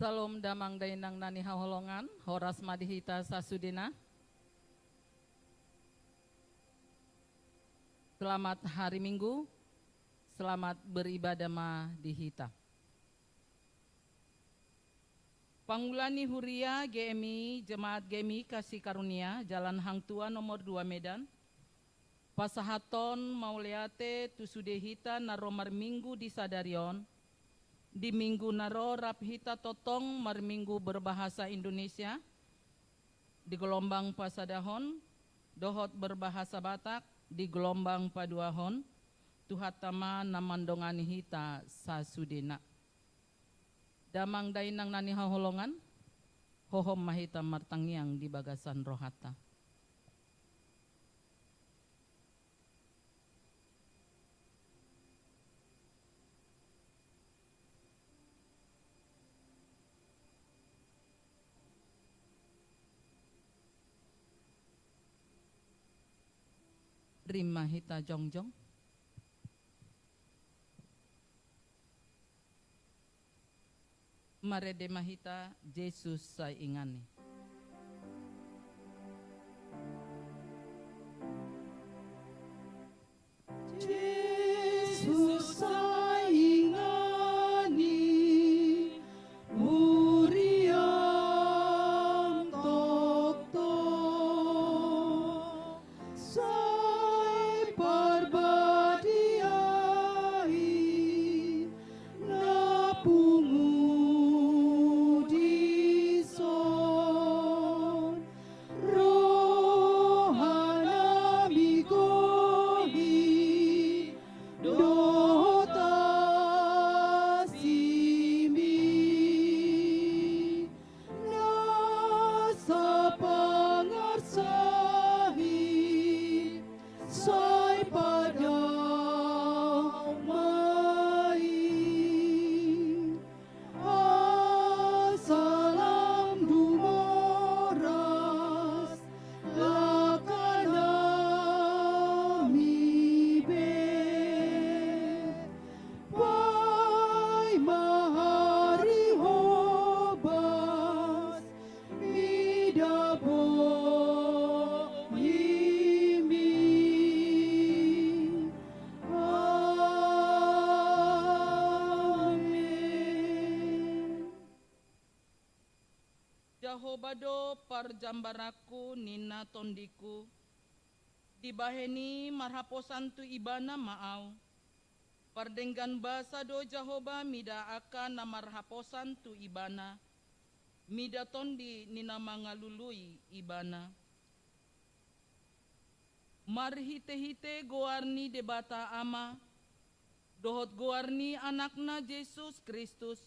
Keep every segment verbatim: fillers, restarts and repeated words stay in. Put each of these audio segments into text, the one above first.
Salom damang dainang na hinaholongan, horas ma di hita sasudena. Selamat hari Minggu, selamat beribadah ma di hita. Pangula ni huria G M I, Jemaat G M I Kasih Karunia, Jalan Hang Tuah nomor dua Medan, pasahathon mauliate tu sude hita na ro marminggu di sadari on. Di minggu na ro rap hita tongtong marminggu berbahasa Indonesia di gelombang pasadahon, dohot berbahasa Batak di gelombang paduahon. Tuhanta ma na mandongani hita sasudena. Damang dainang na hinaholongan, hohom ma hita martangiang di bagasan rohanta. Rima hita jongjong. Marende ma hita, Jesus sai inganan. Jesus sai inganan, huriam tongtong. Sai parbadiai na pungu dison, roha na migohi dohot asimi. Nasa pangarsahi sai padao ma i. Asa lam dumoras langkanami be. Paima ari hobas mida bohimi. Amen. Jahowa do parjambaranku, ninna tondingku. Dibahen i marhaposan tu Ibana ma ahu. Pardenggan basa do Jahowa mida angka na marhaposan tu Ibana, mida tondi ni na mangalului Ibana. Marhitehite goar ni Debata Ama, dohot goar ni Anakna Jesus Kristus,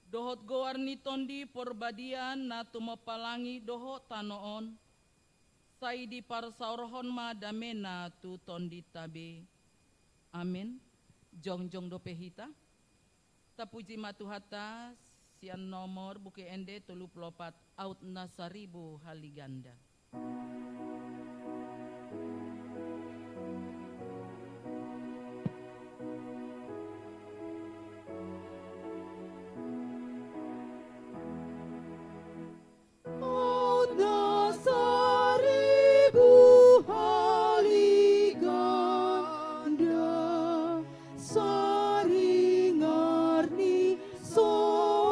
dohot goar ni Tondi Porbadia na tumompa langit dohot tano on, sai diparsaorhon ma damena tu tondinta be. Amen. Jongjong dope hita. Tapuji ma Tuhanta, sian nomor Buku Ende tolu pulu opat, aut na saribu hali ganda. Aut na saribu hali ganda, saringar ni soarangki,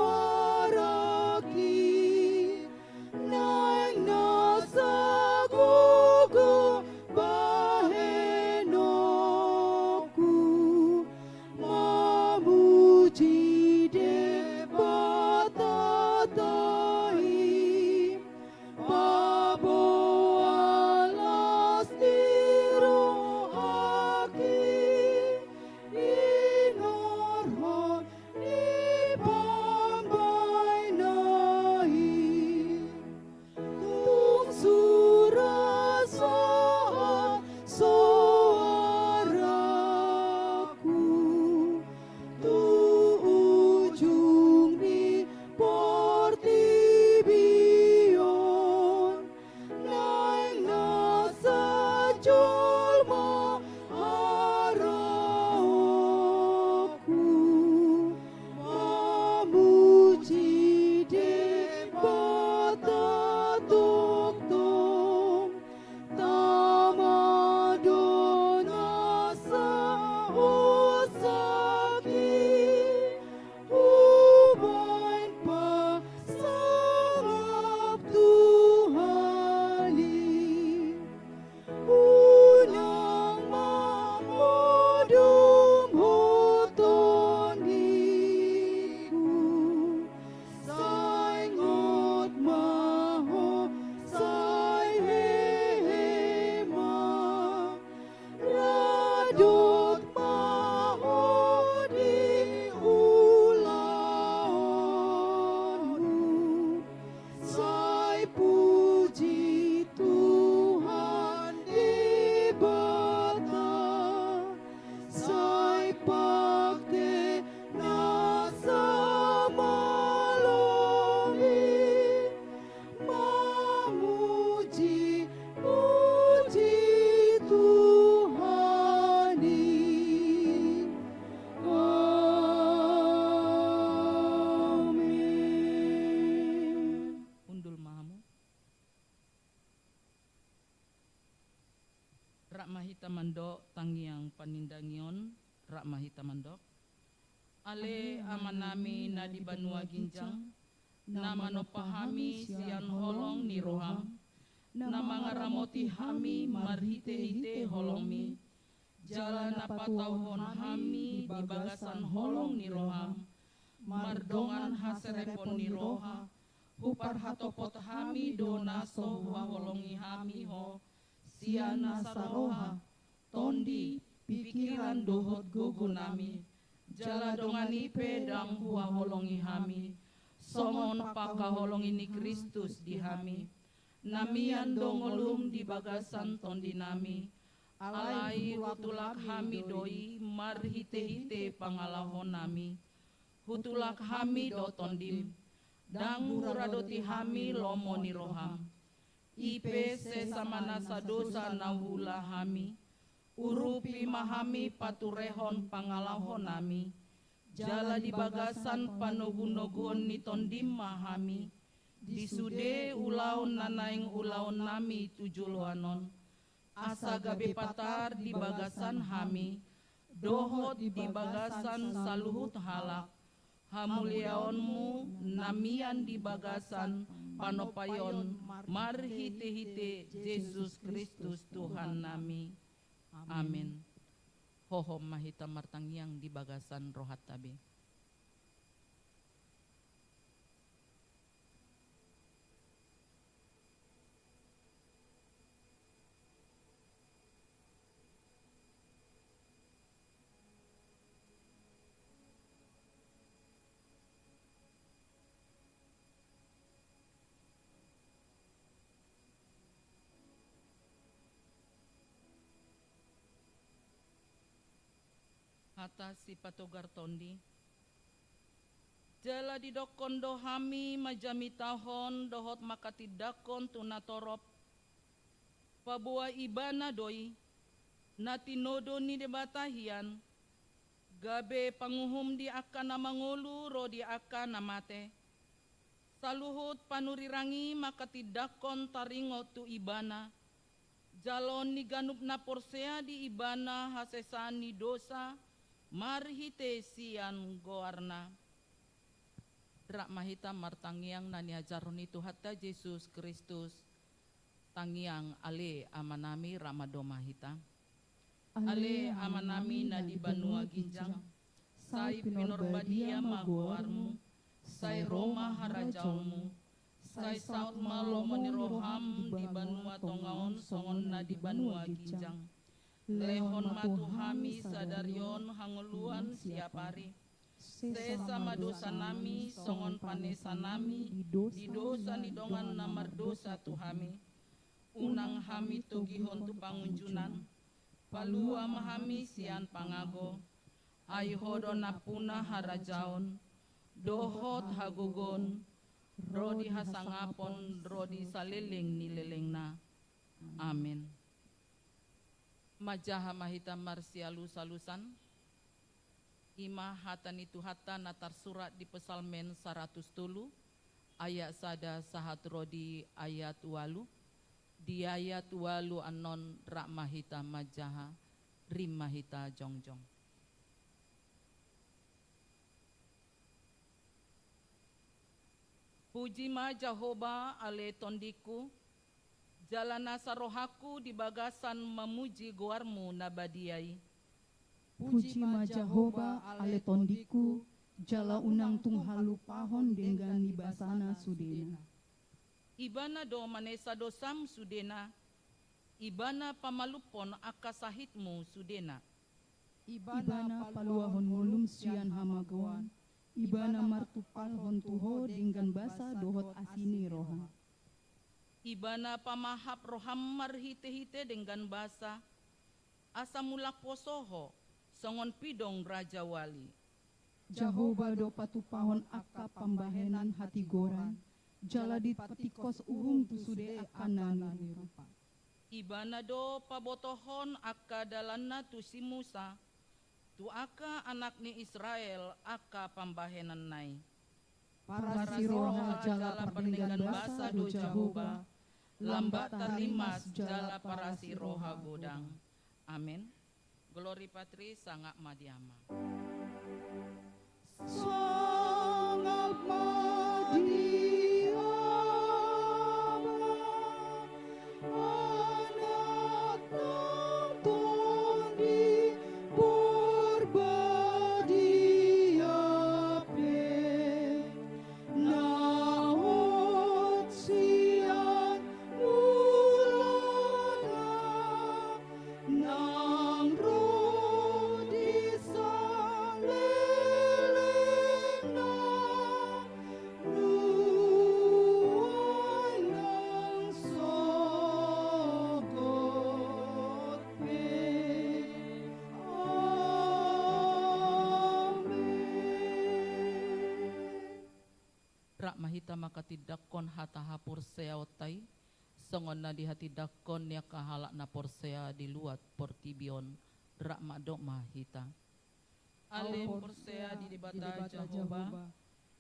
naeng na sa Hosaki, hubaen pasangap Tuhan i. Unang ma modom ho tondiku, sai ingot ma ho, sai hehe ma, radot ma ho di ulaonmu. Sai puji Tuhan Debata, sai pangke nasa malo i, mamuji-puji Tuhan i. Amen. Hundul ma hamu. Rap ma hita mandok tangiang panindangion, rap ma hita mandok. Ale Amanami na di banua ginjang, na manompa hami sian holong ni roham, na mangaramoti hami marhite-hite holongmi, jala na patauhon hami di bagasan holong ni roham, mardongan haserepon ni roha, huparhatopot hami do na so huhaholongi hami ho, sian nasa roha, tondi, pikiran dohot gogonami, jala dongan i pe ndang huhaholongi hami, songon pangkaholongi ni Kristus di hami. Na mian do ngolum di bagasan tondinami, alai hutulak hami do i marhite-hite pangalahonami. Hutulak hami do tondim, ndang huradoti hami lomo ni roham. I pe sesa ma nasa dosa na huula hami, urupi ma hami paturehon pangalahonami, jala di bagasan panogunoguon ni tondim ma hami, di sude ulaon na naeng ulaonnami tu joloan on, asa gabe patar di bagasan hami, dohot di bagasan saluhut halak, hamuliaonmu na mian di bagasan panompaion marhite-hite Jesus Kristus Tuhannami. Amen. Hohom ma hita martangiang di bagasan rohanta be. Hata sipatogar tondi. Jala didokkon do hami manjamitahon dohot mangkatindangkon tu natorop, paboa Ibana do i, na tinodo ni Debata hian, gabe panguhum di angka na mangolu ro di angka na mate. Saluhut panurirang i mangkatindangkon taringot tu Ibana, jaloon ni ganup na porsea di Ibana hasesaan ni dosa, marhite sian goarna. Rap ma hita martangiang na niajarhon ni Tuhanta Jesus Kristus. Tangiang, Ale Amanami, rap mandok ma hita. Ale Amanami na di banua ginjang, sai pinarbadia ma goarmu, sai ro ma harajaonmu, sai saut ma lomo ni roham di banua tonga on songon na di banua ginjang. Lehon ma tu hami sadari on hangoluan siapari. Sesa ma dosanami songon panesanami di dosa ni dongan na mardosa tu hami. Unang hami togihon tu pangunjunan. Palua ma hami sian pangago. Ai Ho do nampuna harajaon, dohot hagogoon, ro di hasangapon, ro di saleleng ni lelengna. Amen. Manjaha ma hita marsialusalusan. I ma hata ni Tuhanta na tarsurat di Psalmen saratus tolu, ayat sada sahat ro di ayat ualu. Di ayat ualu annon rap ma hita manjaha, rim ma hita jongjong. Puji ma Jahowa ale tondingku, jala nasa rohangku di bagasan mamuji goarmu na badia i. Puji ma Jahowa ale tondingku, jala unang tung halupahon denggan ni basana sudena. Ibana do manesa dosam sudena, Ibana pamalumhon angka sahitmu sudena. Ibana paluahon ngolum sian hamagoan, Ibana martumpalhon tu ho denggan basa dohot asi ni roha. Ibana pamahap roham marhitehite denggan basa, asa mulak poso ho, songon pidong rajawali. Jahowa do patumpahon angka pambahenan hatigoran, jala dipatingkos uhum tu sude angka na nirupa. Ibana do pabotohon angka dalanna tu si Musa, tu angka anak ni Israel angka pambahenanna i. Parasiroha jala pardenggan basa do Jahowa, lambat tarlimas jala parasiroha godang. Amen. Glory Patri, sangap ma di Ama. Sangap ma di Ama, Anak nang Tondi Porbadia pe, na hot sian mulana, nang ro di salelengna, nuaeng nang sogot pe. Amen. Rap ma hita manghatindanghon hata haporseaonta i, songon na dihatindanghon ni angka halak na porsea di luat portibi on, rap mandok ma hita. Ale porsea di Debata Jahowa,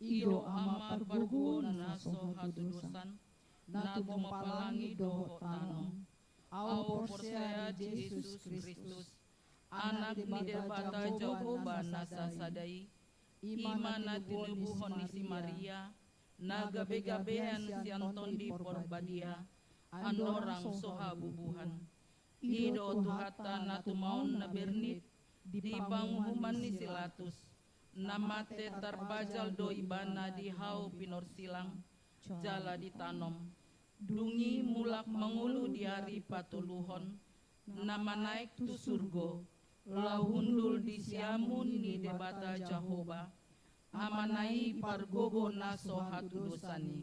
i do Ama pargogo na so hatudosan, na tumompa langit dohot tano. Au porsea di Jesus Kristus, Anak ni Debata Jahowa na sasada i, i ma na tinubuhon ni si Maria, na gabegabean sian Tondi Porbadia, andorang so habubuhan. I do Tuhanta na tumaon na bernit di panguhuman ni si Latus, na mate tarpajal do Ibana di hau pinorsilang, jala ditanom. Dung i mulak mangolu di ari patoluhon, na manaek tu surgo, laho hundul di siamun ni Debata Jahowa, Amana i pargogo na so hatudosan i.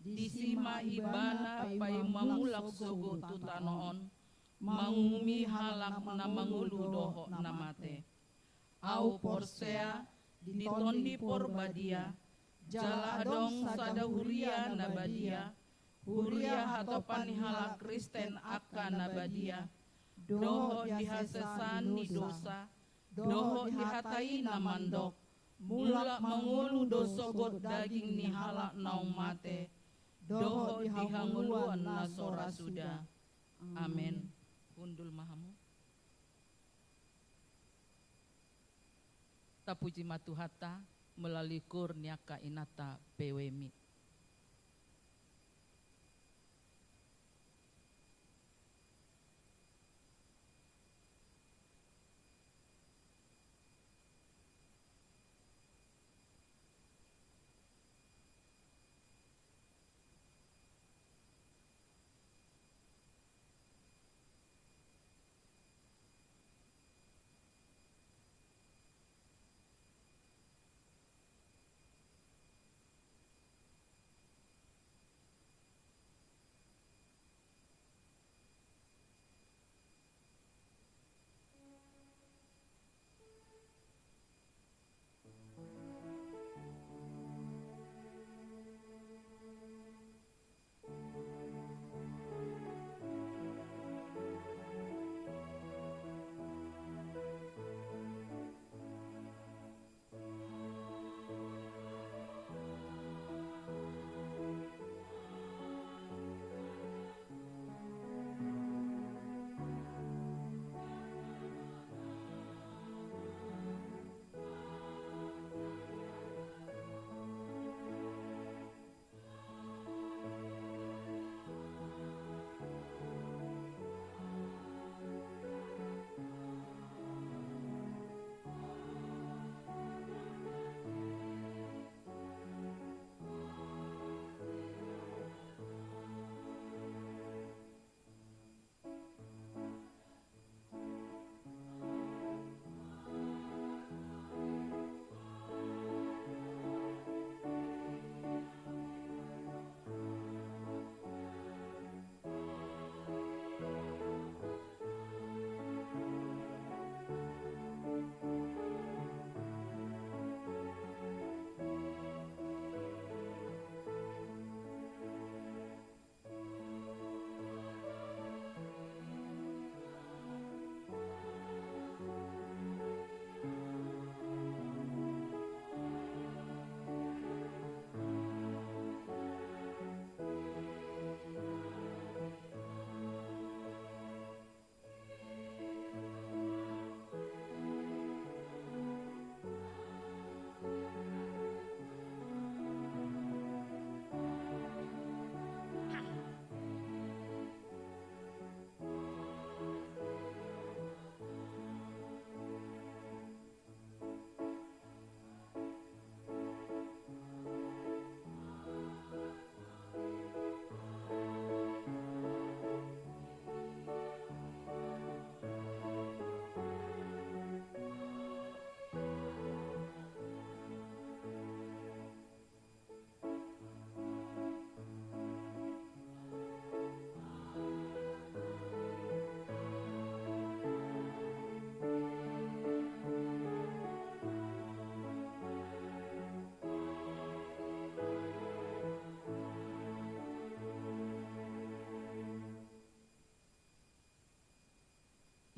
Disi ma Ibana paima mulak sogot tu tano on, manguhumi halak na mangolu dohot na mate. Au porsea di Tondi Porbadia, jala adong sada huria na badia, huria hatopan ni halak Kristen angka na badia, dohot di hasesaan ni dosa, dohot di hata i na mandok, mulak mangolu do sogot daging ni halak naung mate, dohot di hangoluan na so ra suda. Amen. Hundul ma hamu. Tapuji ma Tuhanta, melalui koor ni angka inanta P W M I.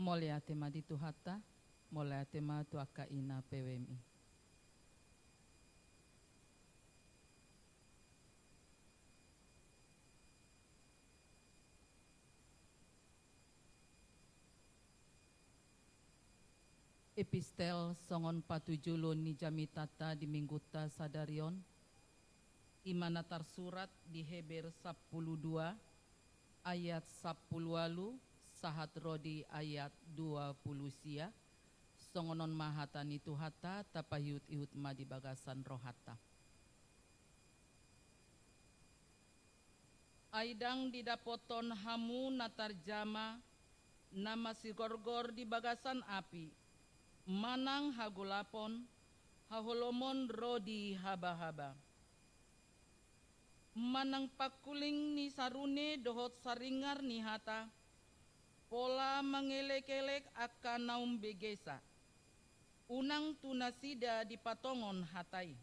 Mauliate ma di Tuhanta, mauliate ma tu angka ina P W M I. Epistel songon patujolo ni jamitanta di minggunta sadari on, i ma na tarsurat di Heber sampulu dua ayat sampulu ualu sahat ro di ayat dua pulu sia. Songon on ma hata ni Tuhanta, tapaihut-ihut ma di bagasan rohanta. Ai ndang didapothon hamu na tarjama na masigorgor di bagasan api, manang hagolapon, haholomon ro di habahaba. Manang pangkuling ni sarune dohot saringar ni hata, pola mangelek-elek angka na umbegesa, unang tu nasida dipatongon hata i.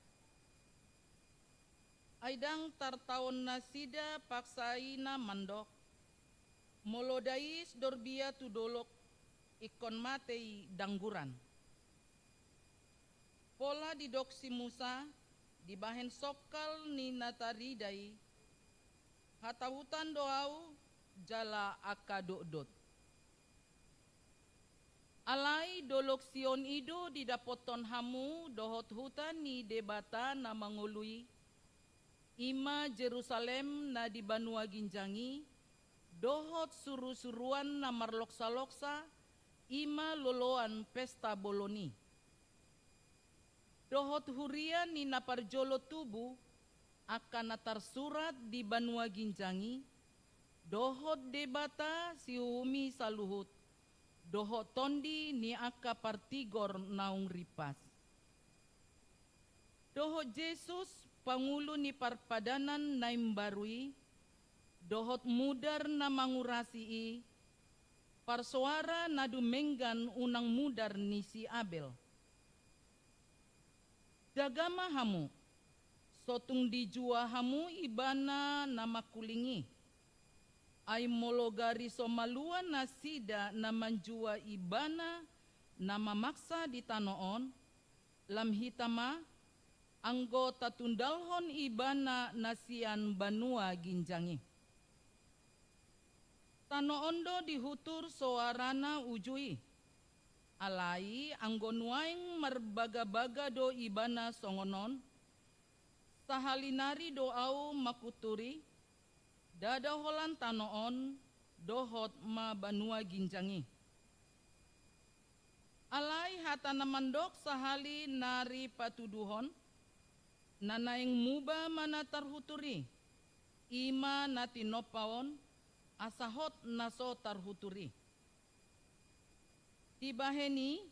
Ai ndang tartaon nasida paksa i na mandok: Molo dais dorbia tu dolok, ingkon mate i dangguran. Pola didok si Musa, dibahen songkal ni na tarida i: Hatahutan do ahu jala angka dotdot. Alai dolok Sion i do didapothon hamu dohot huta ni Debata na mangolu i, i ma Jerusalem na di banua ginjang i, dohot suru-suruan na marloksa-loksa, i ma loloan pesta bolon i. Dohot huria ni na parjolo tubu, angka na tarsurat di banua ginjang i, dohot Debata siuhumi saluhut, dohot tondi ni angka partigor naung rimpas. Dohot Jesus, pangulu ni parpadanan na imbaru i, dohot mudar na mangurasi i, parsoara na dumenggan unang mudar ni si Abel. Jaga ma hamu, so tung dijua hamu ibana na mangkuling i. Ai molo gari so malua nasida na manjua ibana na mamaksa di tano on, lam hita ma, anggo tatundalhon ibana na sian banua ginjang i. Tano on do dihutur soarana uju i. Alai anggo nuaeng marbaga-baga do ibana songon on, sahali nari do ahu manghutur i, ndada holan tano on dohot ma banua ginjang i. Alai hata na mandok sahali nari patuduhon, na naeng muba ma na tarhutur i, i ma na tinompa on, asa hot na so tarhutur i. Dibahen i,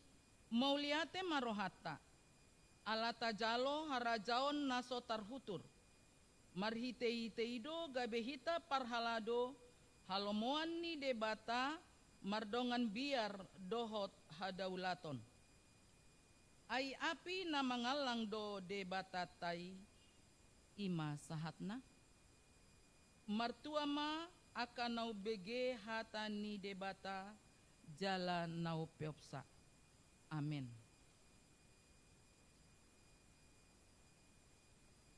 mauliate ma rohanta, ala tajalo harajaon na so tarhutur. Marhite-hite i do gabe hita parhalado halomoan ni Debata mardongan biar dohot hadaulaton. Ai api na mangallang do Debatanta i, i ma sahatna. Martua ma angka na umbege hata ni Debata jala na umpeopsa. Amen.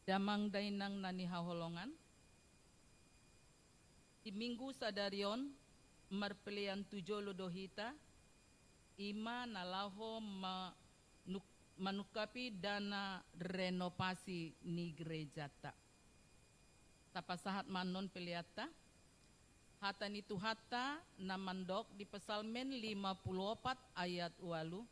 Damang dainang na nihaholongan, di minggu sadari on marpelean tu jolo do hita, i ma na laho ma-, nuk-, manungkapi dana renovasi ni gerejanta. Tapasahat ma annon peleanta. Hata ni Tuhanta na mandok di Psalmen lima pulu opat ayat ualu.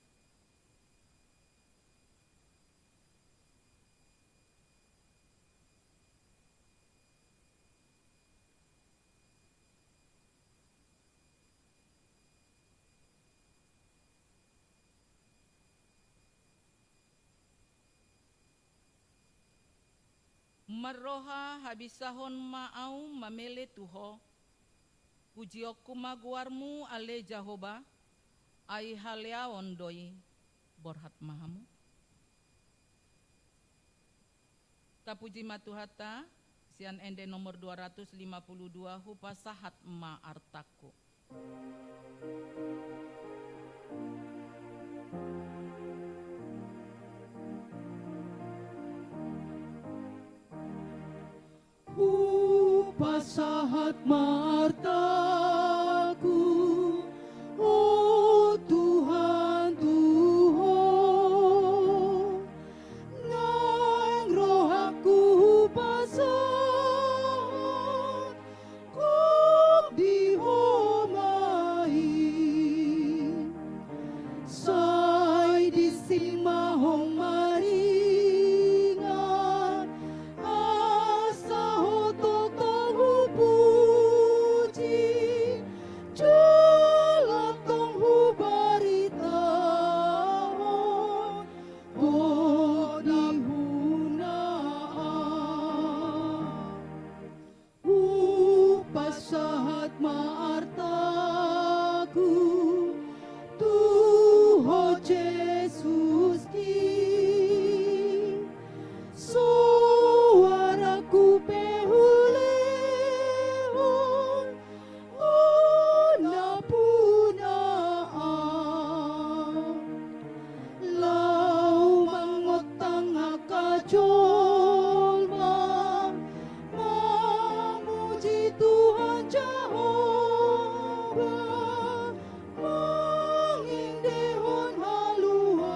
Marroha habinsahon ma ahu mamele tu Ho. Pujionku ma goarmu ale Jahowa, ai haleaon do i. Borhat ma hamu. Tapuji ma Tuhanta, sian ende nomor dua ratus lima puluh dua, hupasahat ma artangku. Pasahat ma artaku, o Tuhan, tu Ho, nang rohangku hupasahat gok di Ho ma i. Sai disi ma hon maringan, asa Ho tongtong hupuji, jala tong hubaritahon gok ni huna an. Hupasahat ma artaku tu Ho, Jesuski, soarangku pe hulehon, o nampuna an. Laho mangontang angka jolma, mamuji Tuhan Jahowa, mangendehon haluaon,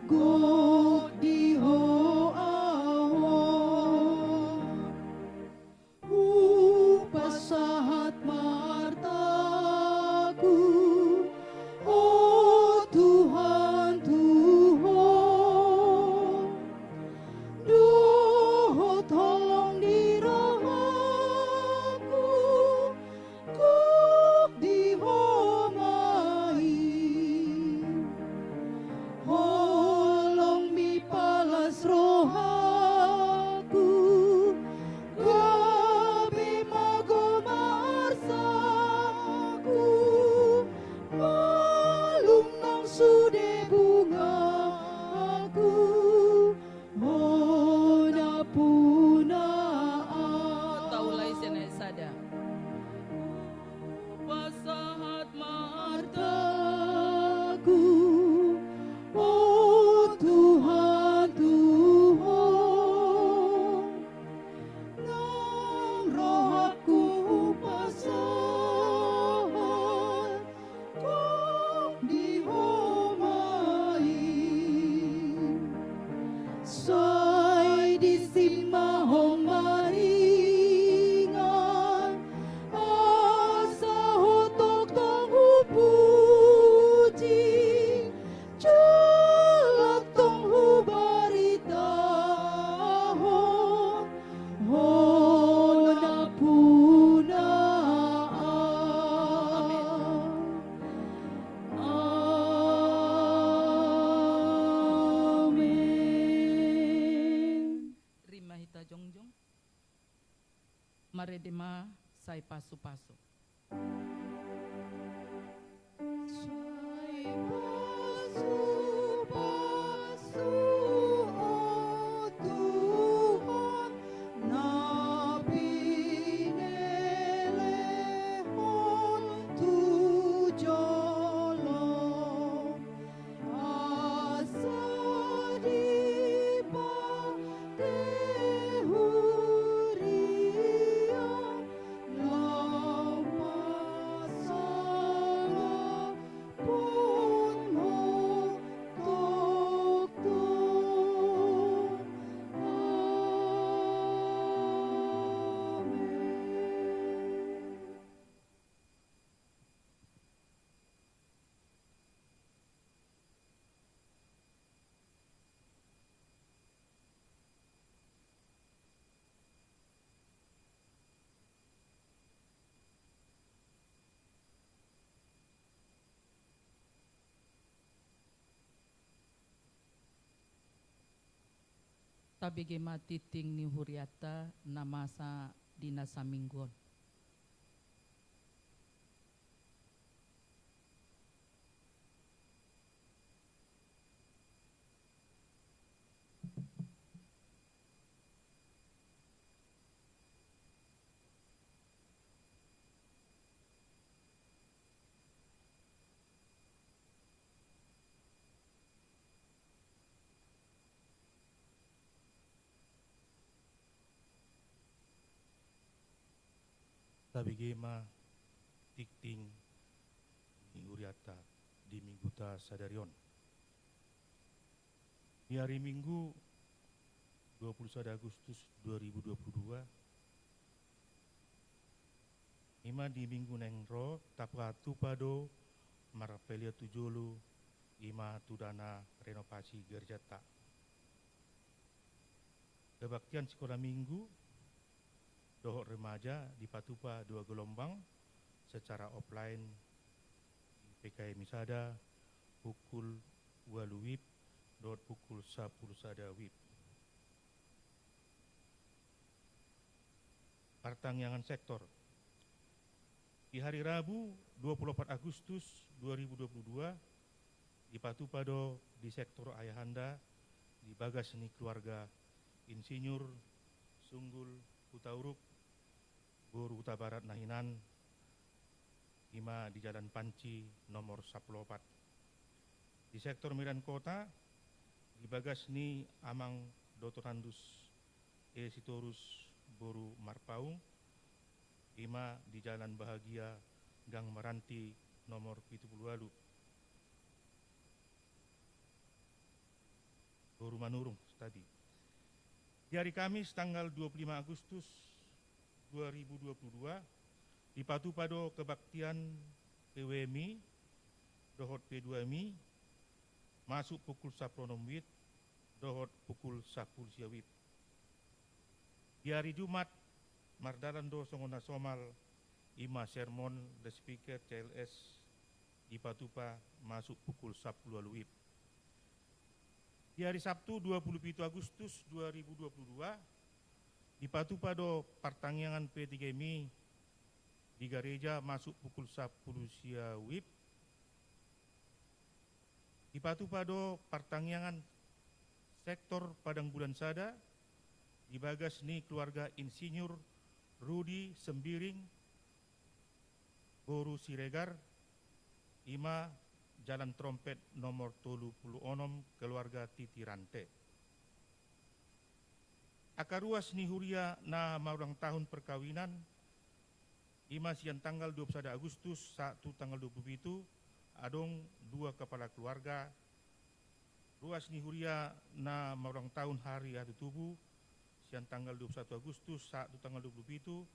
gok di Ho ahu. Hupasahat ma artaku, o Tuhan, tu Ho, dohot holong ni rohangku, gok di Ho ma i. Holong mi palas rohangku, gabe mago ma arsaku, malum nang sude bungaku, o nampuna an. Taula isi na sada. Pasahat ma artaku, o Tuhan, tu Ho, nang rohangku hupasahat gok di Ho ma i. Sai disi ma hon maringan, asa Ho tongtong hupuji, jala tong hubaritahon, o nampuna an. Amen. Rima hita jongjong. Marende ma sai pasupasu. Sai pasupasu, o Tuhan, na pinelehon tu jolom, asa dipatehurian laho pasangaponmu tongtong. Amen. Tabege ma tingting ni hurianta na masa di na saminggu on. Tabege ma tingting ni hurianta di mingguta sadari on. Di hari Minggu, dua puluh sada Agustus dua ribu dua puluh dua, ima di minggu naeng ro, tapatupa do marpalia tu jolo, ima tu dana renovasi gerejanta. Kebaktian sikola minggu dohot remaja dipatupa dua gelombang secara offline di P K M I sada pukul ualu WIB dohot pukul sapuluh sada WIB. Partangiangan sektor. Di hari Rabu, dua puluh opat Agustus dua ribu dua puluh dua, dipatupa do di sektor ayahanda di bagas ni keluarga Insinyur Sunggul Hutauruk, boru Hutabarat na hinan, ima di Jalan Panci nomor sapuluh opat. Di sektor Medan Kota, di bagas ni Amang Dotonandus E Sitorus boru Marpaung, ima di Jalan Bahagia Gang Maranti nomor pitu pulu ualu. Boru Manurung, Setabi. Di hari Kamis tanggal dua puluh lima Agustus dua ribu dua puluh dua, dipatupa do kebaktian P W M I dohot P dua M I, masuk pukul sapuluh onom WIB dohot pukul sapuluh sia WIB. Di hari Jumat, mardalan do songon na somal, ima sermon, loudspeaker, C L S, dipatupa masuk pukul sapuluh ualu WIB. Di hari Sabtu, dua puluh pitu Agustus dua ribu dua puluh dua, dipatupa do partangiangan P tiga M I di gareja masuk pukul sapuluh sia WIB. Dipatupa do partangiangan sektor Padang Bulan sada di bagas ni keluarga Insinyur Rudi Sembiring boru Siregar, ima Jalan Trompet nomor tolu pulu onom, keluarga Titirante. Angka ruas ni huria na maulang tahun perkawinan, ima sian tanggal dua puluh sada Agustus sahat tu tanggal dua puluh pitu, adong dua kepala keluarga. Ruas ni huria na maulang tahun hari hatutubu, sian tanggal dua puluh satu Agustus sahat tu tanggal dua puluh pitu,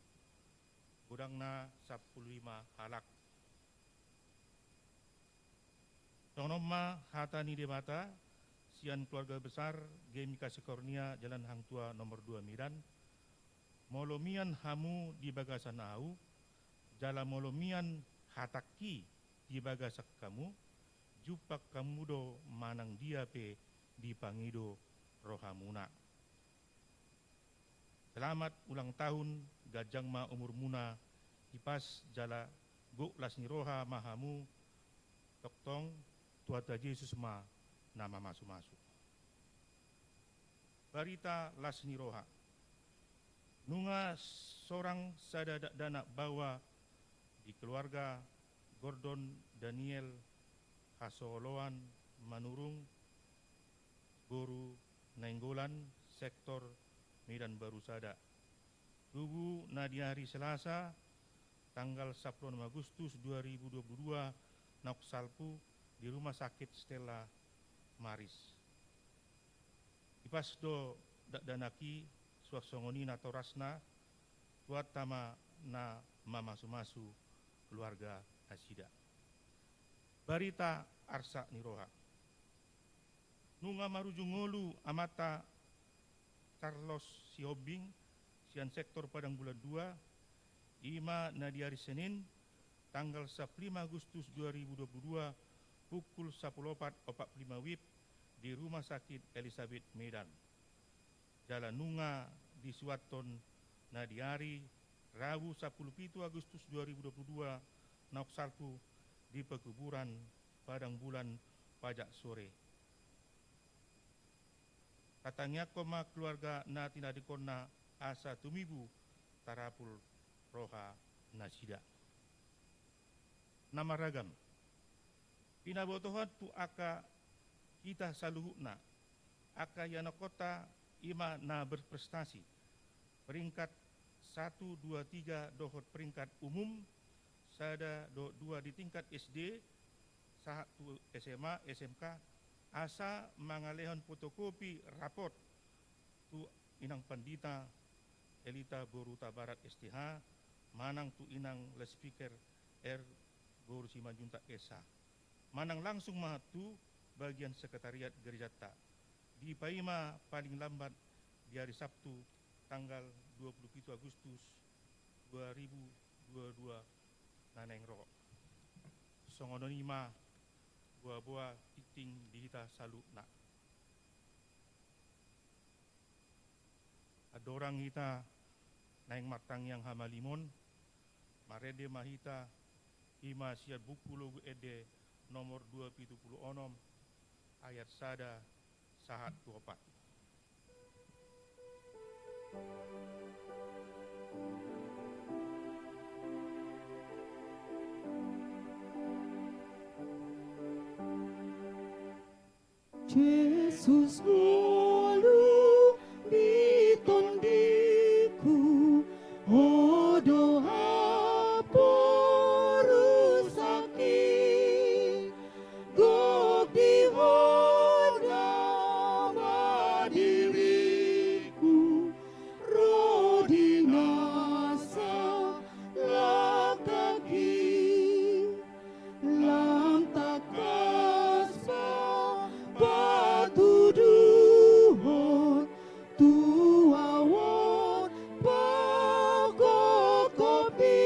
godangna sampulu lima halak. Songon on ma hata ni Debata sian keluarga besar Gemika Sikornia, Jalan Hang Tuah nomor dua Medan: Molo mian hamu di bagasan ahu, jala molo mian hatangki di bagasan hamu, jumpang hamu do manang dia pe dipangido rohamuna. Selamat ulang tahun, ganjang ma umurmuna, hipas jala gok las ni roha ma hamu, tongtong Tuhanta Jesus ma na mamasumasu. Barita las ni roha. Nunga sorang sada dakdanak baoa di keluarga Gordon Daniel Hasooloan Manurung, boru Nainggolan, sektor Medan Baru sada. Tubu na di ari Selasa, tanggal sampulu onom Agustus dua ribu dua puluh dua, naung salpu di Rumah Sakit Stella Maris. Hipas do dakdanak i, suang songon i natorasna, Tuhanta ma na mamasumasu keluarga nasida. Barita arsak ni roha. Nunga marujung ngolu amanta Carlos Sihombing sian sektor Padang Bulan dua, ima na di ari Senin, tanggal sampulu lima Agustus dua ribu dua puluh dua, pukul sampulu opat opat pulu lima WIB di Rumah Sakit Elizabeth Medan. Jala nunga disuanhon na di ari Rabu sampulu pitu Agustus dua ribu dua puluh dua, naung salpu di pekuburan Padang Bulan Pajak sore. Tatangiangkon ma keluarga na tinadingkonna asa tumibu tarapul roha nasida. Na maragam. Pinabotohon tu angka hita saluhutna, angka ianakkonta ima na berprestasi, peringkat satu, dua, tiga dohot peringkat umum, sada dohot dua di tingkat S D, sahat tu S M A, S M K, asa mangalehon fotokopi rapot tu inang pandita Elita boru Hutabarat S T H, manang tu inang loudspeaker R boru Simanjuntak S H. Manang langsung ma tu bagian sekretariat gerejanta. Dipaima paling lambat di hari Sabtu tanggal dua puluh pitu Agustus dua ribu dua dua na naeng ro. Songon on i ma boa-boa tingting di hita saluhutna. Andorang hita naeng martangiang hamalimon, marende ma hita, i ma sian Buku Logu Ende nomor dua pitu pulu onom, ayat sada sahat tu opat. Jesus, ngolu di tondiku, Ho do haporusakki, gok di Ho nama diriku, ro di na salangkangki. Lam tangkas ma patuduhon tu ahu on pangkopkopmi,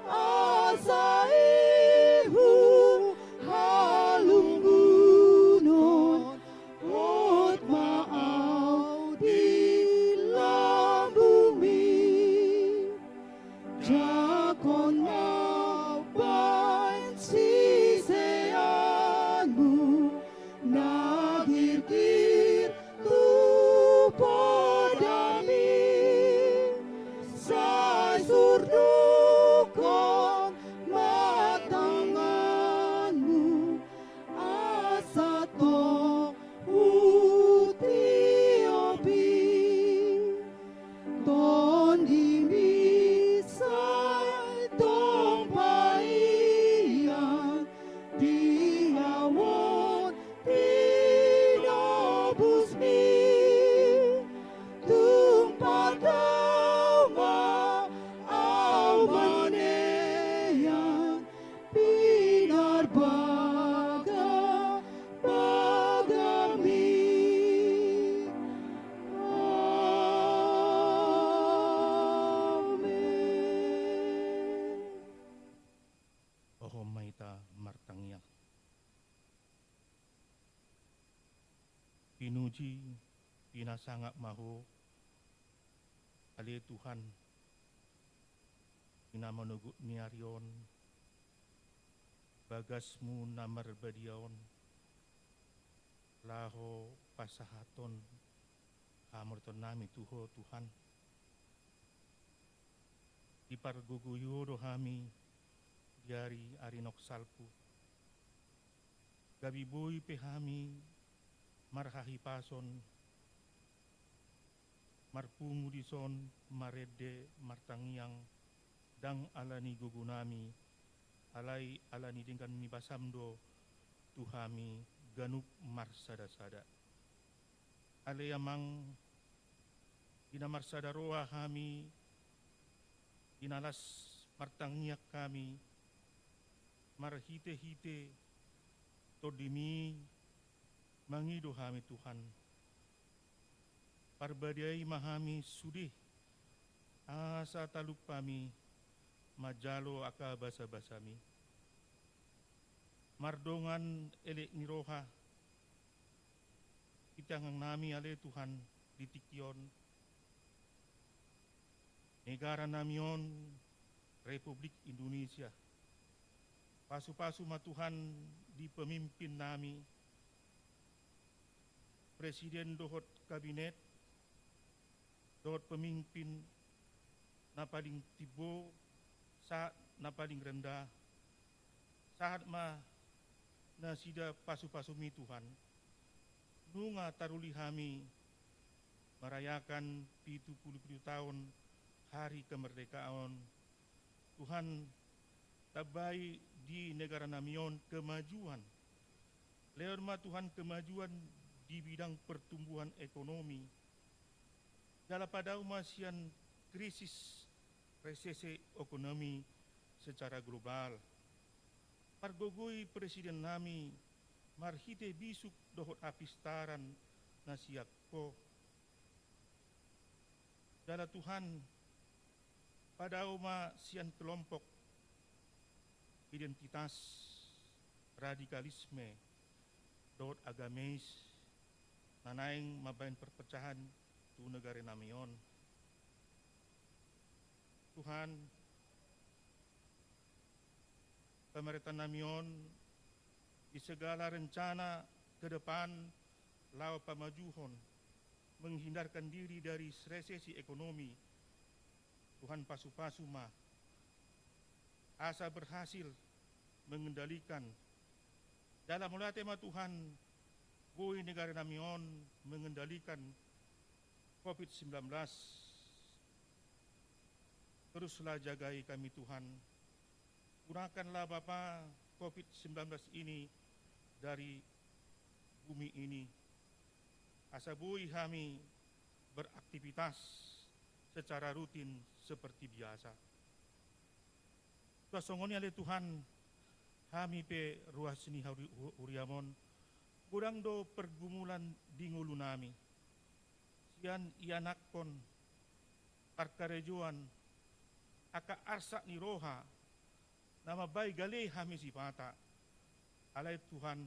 asa i huhalunggunon, hot ma ahu di lambungmi. Jangkon ma baen siseanmu na girgir tu podami, sai surdukkon ma tanganmu, asa tong hutiopi. Tondimi sai tong paian di ahu on tinobusmi. Tung patau ma ahu manean pinarbagabagami. Amen. Hohom ma hita martangiang. Pinuji, pinasangap ma Ho, ale Tuhan, di na manogot ni ari on, bagasmu na marbadia on, laho pasahathon hamoraton nami tu Ho, Tuhan. Dipargogoi Ho do hami di ari-ari naung salpu. Gabe boi pe hami marhahipason, marpungu dison, marende, martangiang, ndang ala ni gogo nami, alai ala ni denggan ni basam do tu hami ganup marsadasada. Ale Amang, di na marsada roha hami, di na las martangiang hami, marhitehite Tondimi mangido hami, Tuhan. Parbadiai ma hami sude, asa talup hami manjalo angka basabasami. Mardongan elek ni roha, di tangan nami ale Tuhan di tingki on, negara nami on, Republik Indonesia. Pasupasu ma Tuhan di pemimpin nami, presiden dohot kabinet, dohot pemimpin na paling timbo sahat na paling rendah, sahat ma nasida pasupasumi Tuhan. Nunga taruli hami merayakan pitu pulu pitu taon hari kemerdekaan. Tuhan, tambai di negara nami on kemajuan. Lehon ma Tuhan kemajuan di bidang pertumbuhan ekonomi. Jala padao ma sian krisis resesi ekonomi secara global. Pargogoi presiden nami marhite bisuk dohot hapistaran na sian Ho. Jala Tuhan, padao ma sian kelompok identitas radikalisme dohot agamis na naeng mambahen perpecahan tu negara nami on. Tuhan, pemerintah nami on di segala rencana ke depan laho pamajuhon, menghindarkan diri dari resesi ekonomi. Tuhan, pasu-pasu ma asa berhasil mengendalikan. Jala mauliate ma Tuhan, boi negara nami on mengendalikan covid sembilan belas. Teruslah jagai kami Tuhan. Punahkanlah Bapa covid sembilan belas ini dari bumi ini. Asa boi hami beraktivitas secara rutin seperti biasa. Tuhan, songon i ale Tuhan, hami pe ruas ni huri-, hu-, huriam on, godang do pergumulan di ngolu nami. Sian ianakhon, parkarejoan, angka arsak ni roha, na mambahen gale hami sipata. Alai Tuhan,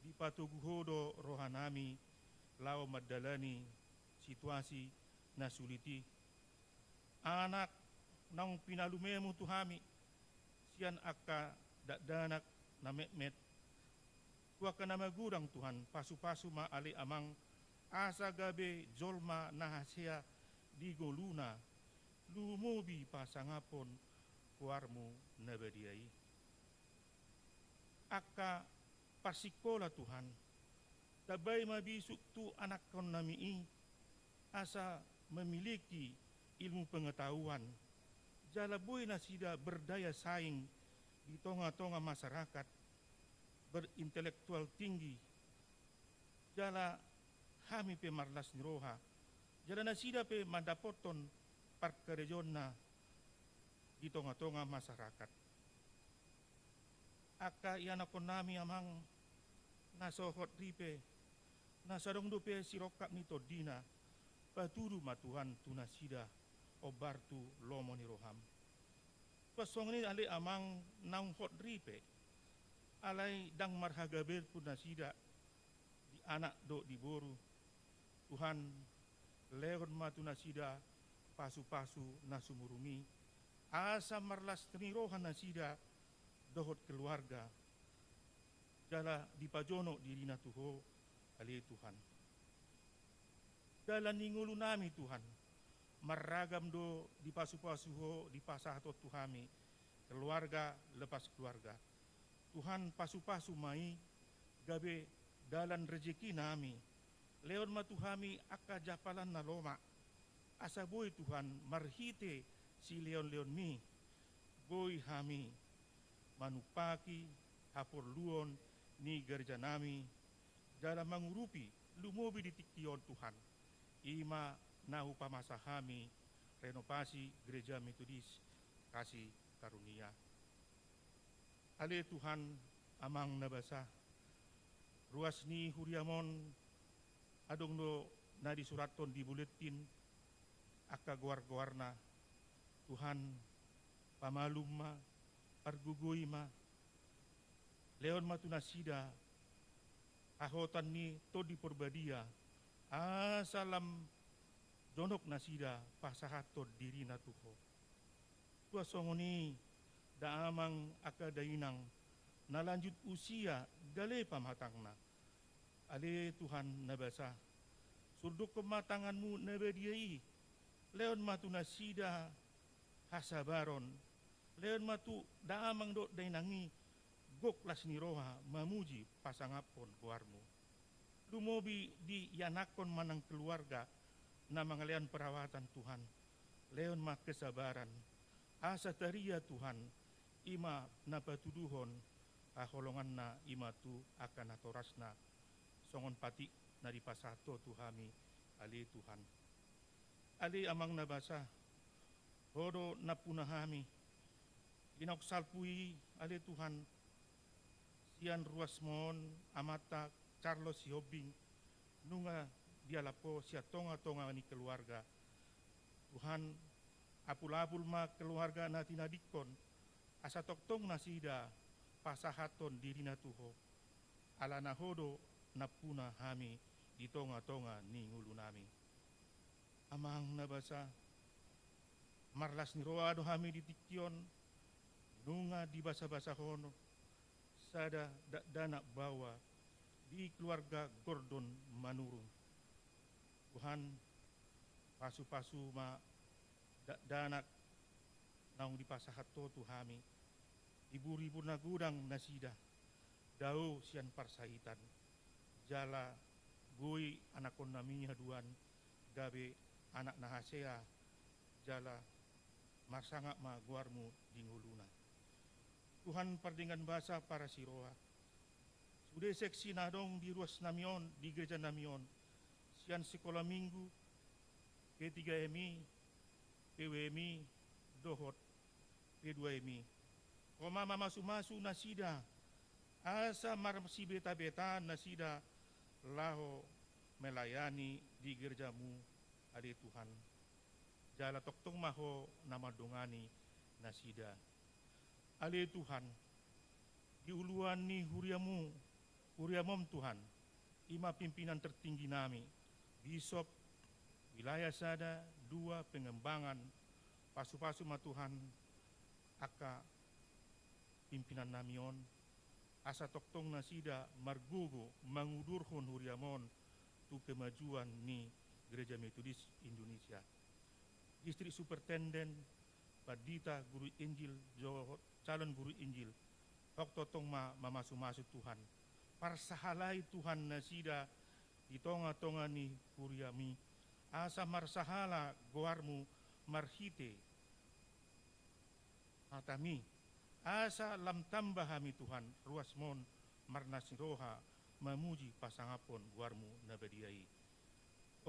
dipatogu Ho do roha nami laho mandalani situasi na sulit i. Anak naung pinalumemu tu hami, sian angka dakdanak na metmet, tu angka na magodang Tuhan, pasu-pasu ma ale Amang, asa gabe jolma na hasea di ngoluna, lumobi pasangaphon goarmu na badia i. Angka parsikola Tuhan, tambai ma bisuk tu anakhon nami i, asa memiliki ilmu pengetahuan, jala boi nasida berdaya saing di tonga-tonga masyarakat berintelektual tinggi, jala hami pe marlas ni roha, jala nasida pe mandapothon parkarejoanna di tonga-tonga masyarakat. Angka ianakhon nami Amang, na so hot ripe, na so adong dope sirongkap ni tondina, patudu ma Tuhan tu nasida, ombar tu lomo ni roham. Tuhan, songon i ale Amang, naung hot ripe, alai ndang marhagabeon nasida, di anak dohot di boru. Tuhan, lehon ma tu nasida pasu-pasu na sumurung i, asa marlas ni roha nasida dohot keluarga, jala dipajonok dirina tu Ho, ale Tuhan. Dalan ni ngolu nami Tuhan, marragam do dipasu-pasu Ho, dipasahat Ho tu hami, keluarga lepas keluarga. Tuhan, pasu-pasu ma i, gabe dalan rejeki nami. Lehon ma tu hami angka jampalan na lomak. Asa boi Tuhan, marhite silehon-lehonmi, boi hami manumpahi haporluon ni gareja nami, jala mangurupi lumobi di tingki on Tuhan. I ma na hupamasa hami renovasi Gereja Metodis Kasih Karunia. Ale Tuhan, Amang na basa, ruas ni huriam on adong do na disurathon di buletin angka goar-goarna. Tuhan, pamalum ma, pargogoi ma, lehon ma tu nasida hahotan ni Tondi Porbadia, asa lam jonok nasida pasahathon dirina tu Ho. Tuhan, songon i da amang angka dainang na lanjut usia gale pamatangna. Ale Tuhan na basa, surdukhon ma tanganmu na badia i, lehon ma tu nasida hasabaron, lehon ma tu da amang dohot dainang i gok las ni roha mamuji pasangaphon goarmu. Lumobi di ianakhon manang keluarga na mangalehon perawatan, Tuhan, lehon ma kesabaran, asa taria, Tuhan, i ma na patuduhon haholonganna i ma tu angka natorasna, songon patik na dipasahat Ho tu hami, ale Tuhan. Ale Amang na basa, Ho do nampuna hami, di naung salpu i, ale Tuhan, sian ruasmon amanta Charles Sihombing, nunga dialap Ho sian tongatonga ni keluarga. Tuhan, apulapul ma keluarga na tinadingkon, asa tongtong nasida pasahathon dirina tu Ho. Alana Ho do nampuna hami di tongatonga ni ngolunami. Amang na basa, marlas ni roha do hami di tingki on, nunga dibasabasahon sada dakdanak baoa di keluarga Gordon Manurung. Tuhan, pasupasu ma dakdanak naung dipasahat Ho tu hami. Di buri na godang nasida, dao sian parsahitan, jala boi anakkonnami haduan gabe anak na hasea, jala marsangap ma goarmu di ngoluna. Tuhan pardenggan basa, parasi roha, sude seksi na adong di ruasnami on, di gerejanami on, sian sikola minggu, P tiga M I, P W M I, dohot P dua M I. Ho ma mamasumasu nasida, asa marsibetabeta nasida laho melayani di gerejamu, ale Tuhan. Jala tongtong ma Ho na mandongani nasida. Ale Tuhan, di uluan ni huriamu, huriamon Tuhan, i ma pimpinan tertinggi nami, bisop, wilayah sada, dua, pengembangan, pasupasu ma Tuhan, angka pimpinannami on, asa tongtong nasida margogo mangudurhon huriamon tu kemajuan ni Gereja Metodis Indonesia. Distrik Superintenden, Pandita, Guru Injil, jo calon guru Injil, Ho tongtong ma mamasumasu Tuhan. Parsahalai Tuhan nasida di tongatonga ni huriami, asa marsahala goarmu marhite hatami, asa lam tamba hami Tuhan ruasmon marlas ni roha mamuji pasangaphon goarmu na badia i.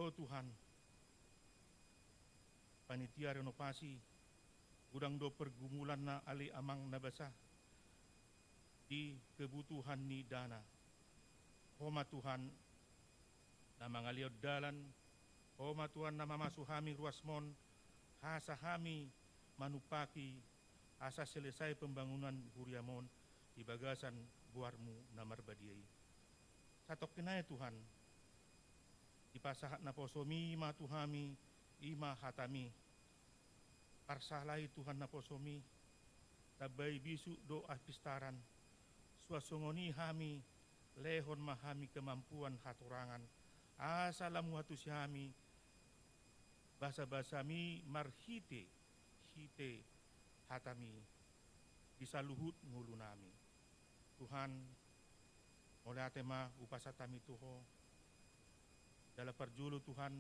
O Tuhan, panitia renovasi, godang do pergumulanna ale Amang na basa, di kebutuhan ni dana. Ho ma Tuhan na mangalehon dalan, Ho ma Tuhan na mamasu hami ruasmon, asa hami manumpaki, asa selesai pembangunan huriamon di bagasan goarmu na marbadia i. Satongkin nai Tuhan, dipasahat naposomi ma tu hami, i ma hatami. Parsahalai Tuhan naposomi, tambai bisuk dohot pistaran, suang songon i hami, lehon ma hami kemampuan hatorangan, asa lam huantusi hami basabasami marhite, hite hatami, di saluhut ngolunami. Tuhan, mauliate ma hupasahat hami tu Ho. Jala parjolo Tuhan,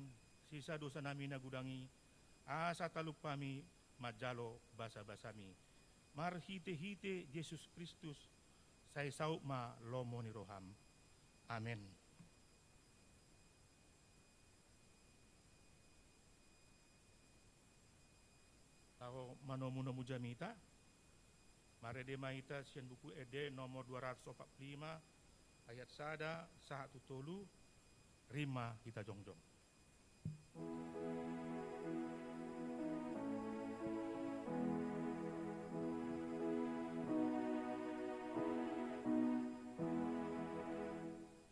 sesa dosanami na godang i, asa talup hami manjalo basabasami. Marhitehite Jesus Kristus, sai saut ma lomo ni roham. Amen. Laho manomunomu jamita, marende ma hita sian Buku Ende nomor dua ratus opat puluh lima, ayat sada sahat tu tolu, rima hita jongjong.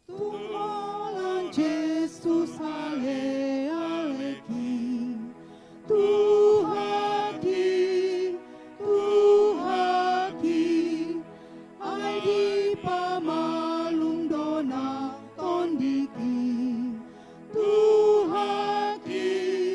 Tumolong Jesus, ale, ale King. Tuhan King, Tuhan King, ai dipamalum do na tondiking. Tuhan King,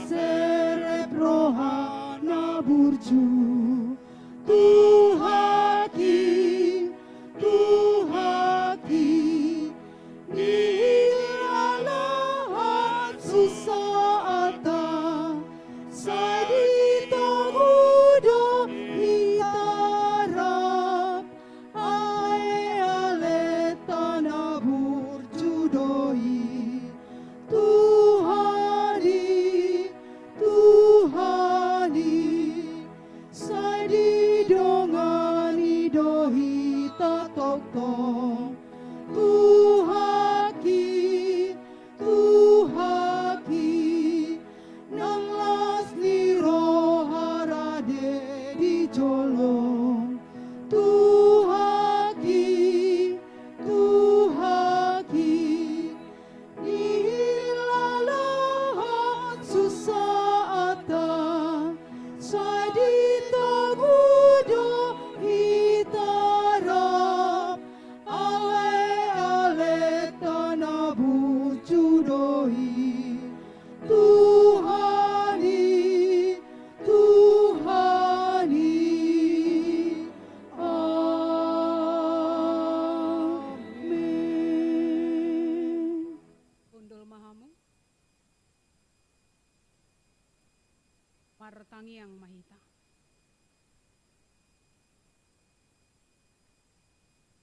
Serep roha na burju, Tuhanki, Tuhanki, di ala hasusaanta, sai ditogu do hita rap, ai aleta na burju do i, Tuhan i, Tuhan i, sai didongani do hita tongtong, Tuhanki, Tuhanki, nang las ni roha rade di jolo, Tuhanki, Tuhanki, di ala hasusaanta, sai ditogu do hita rap, ai aleta na burju do i, Tuhan i, Tuhan i. Amen. Hundul ma hamu. Martangiang ma hita.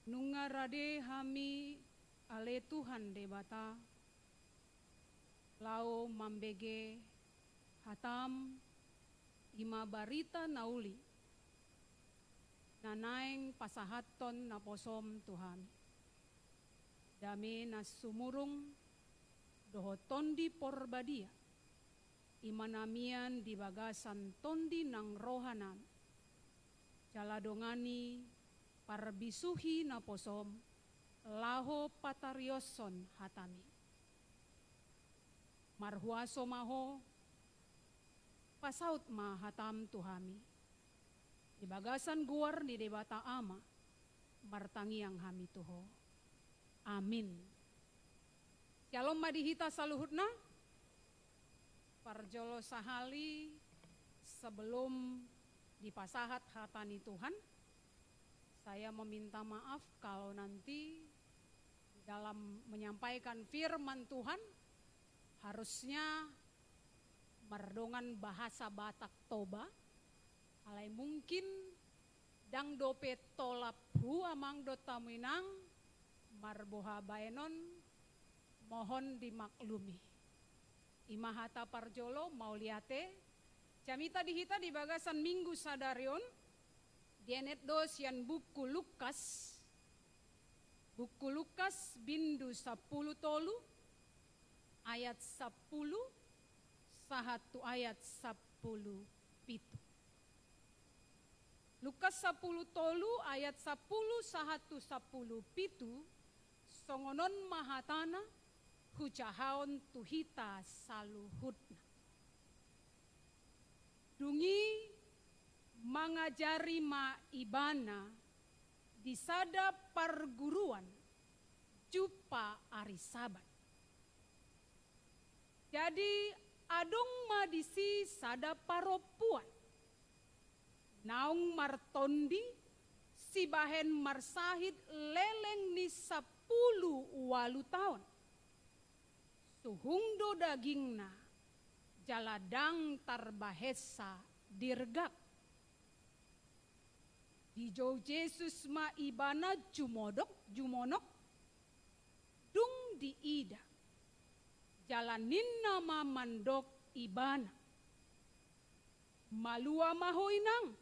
Nunga rade hami, ale Tuhan Debata, laho mambege hataM, i ma barita na uli na naeng pasahathon naposoM tu hami. Dame na sumurung dohot Tondi Porbadia, i ma na mian di bagasan tondi nang rohanami. Jala dongani parbisuhi naposoM laho patarioshon hataMi. Marhuaso ma Ho, pasaut ma hataM tu hami. Di bagasan goar ni Debata Ama, martangiang hami tu Ho. Amin. Syalom ma di hita saluhutna. Parjolo sahali, sebelum dipasahat hata ni Tuhan, saya meminta maaf kalau nanti di dalam menyampaikan firman Tuhan harusnya mardongan bahasa Batak Toba, alai mungkin ndang dope tolap hu amang dohot hamu inang, marboha baenon, mohon dimaklumi. I ma hata parjolo, mauliate. Jamita di hita di bagasan Minggu sadari on, dienet do sian buku Lukas, buku Lukas bindu sampulu tolu, ayat sampulu sahat tu ayat sampulu pitu. Lukas sampulu tolu ayat sampulu sahat tu sampulu pitu, songon on ma hatana, hujahaon tu hita saluhutna. Dung i mangajari ma Ibana di sada parguruan jumpa ari Sabat. Jadi adong ma disi sada parompuan naung martondi sibahen marsahit leleng ni sampulu ualu taon. Suhung do dagingna, jala ndang tarbahensa dirgak. Dijou Jesus ma ibana jumodok, jumonok, dung diida. Jala ninna ma mandok ibana, malua ma ho inang,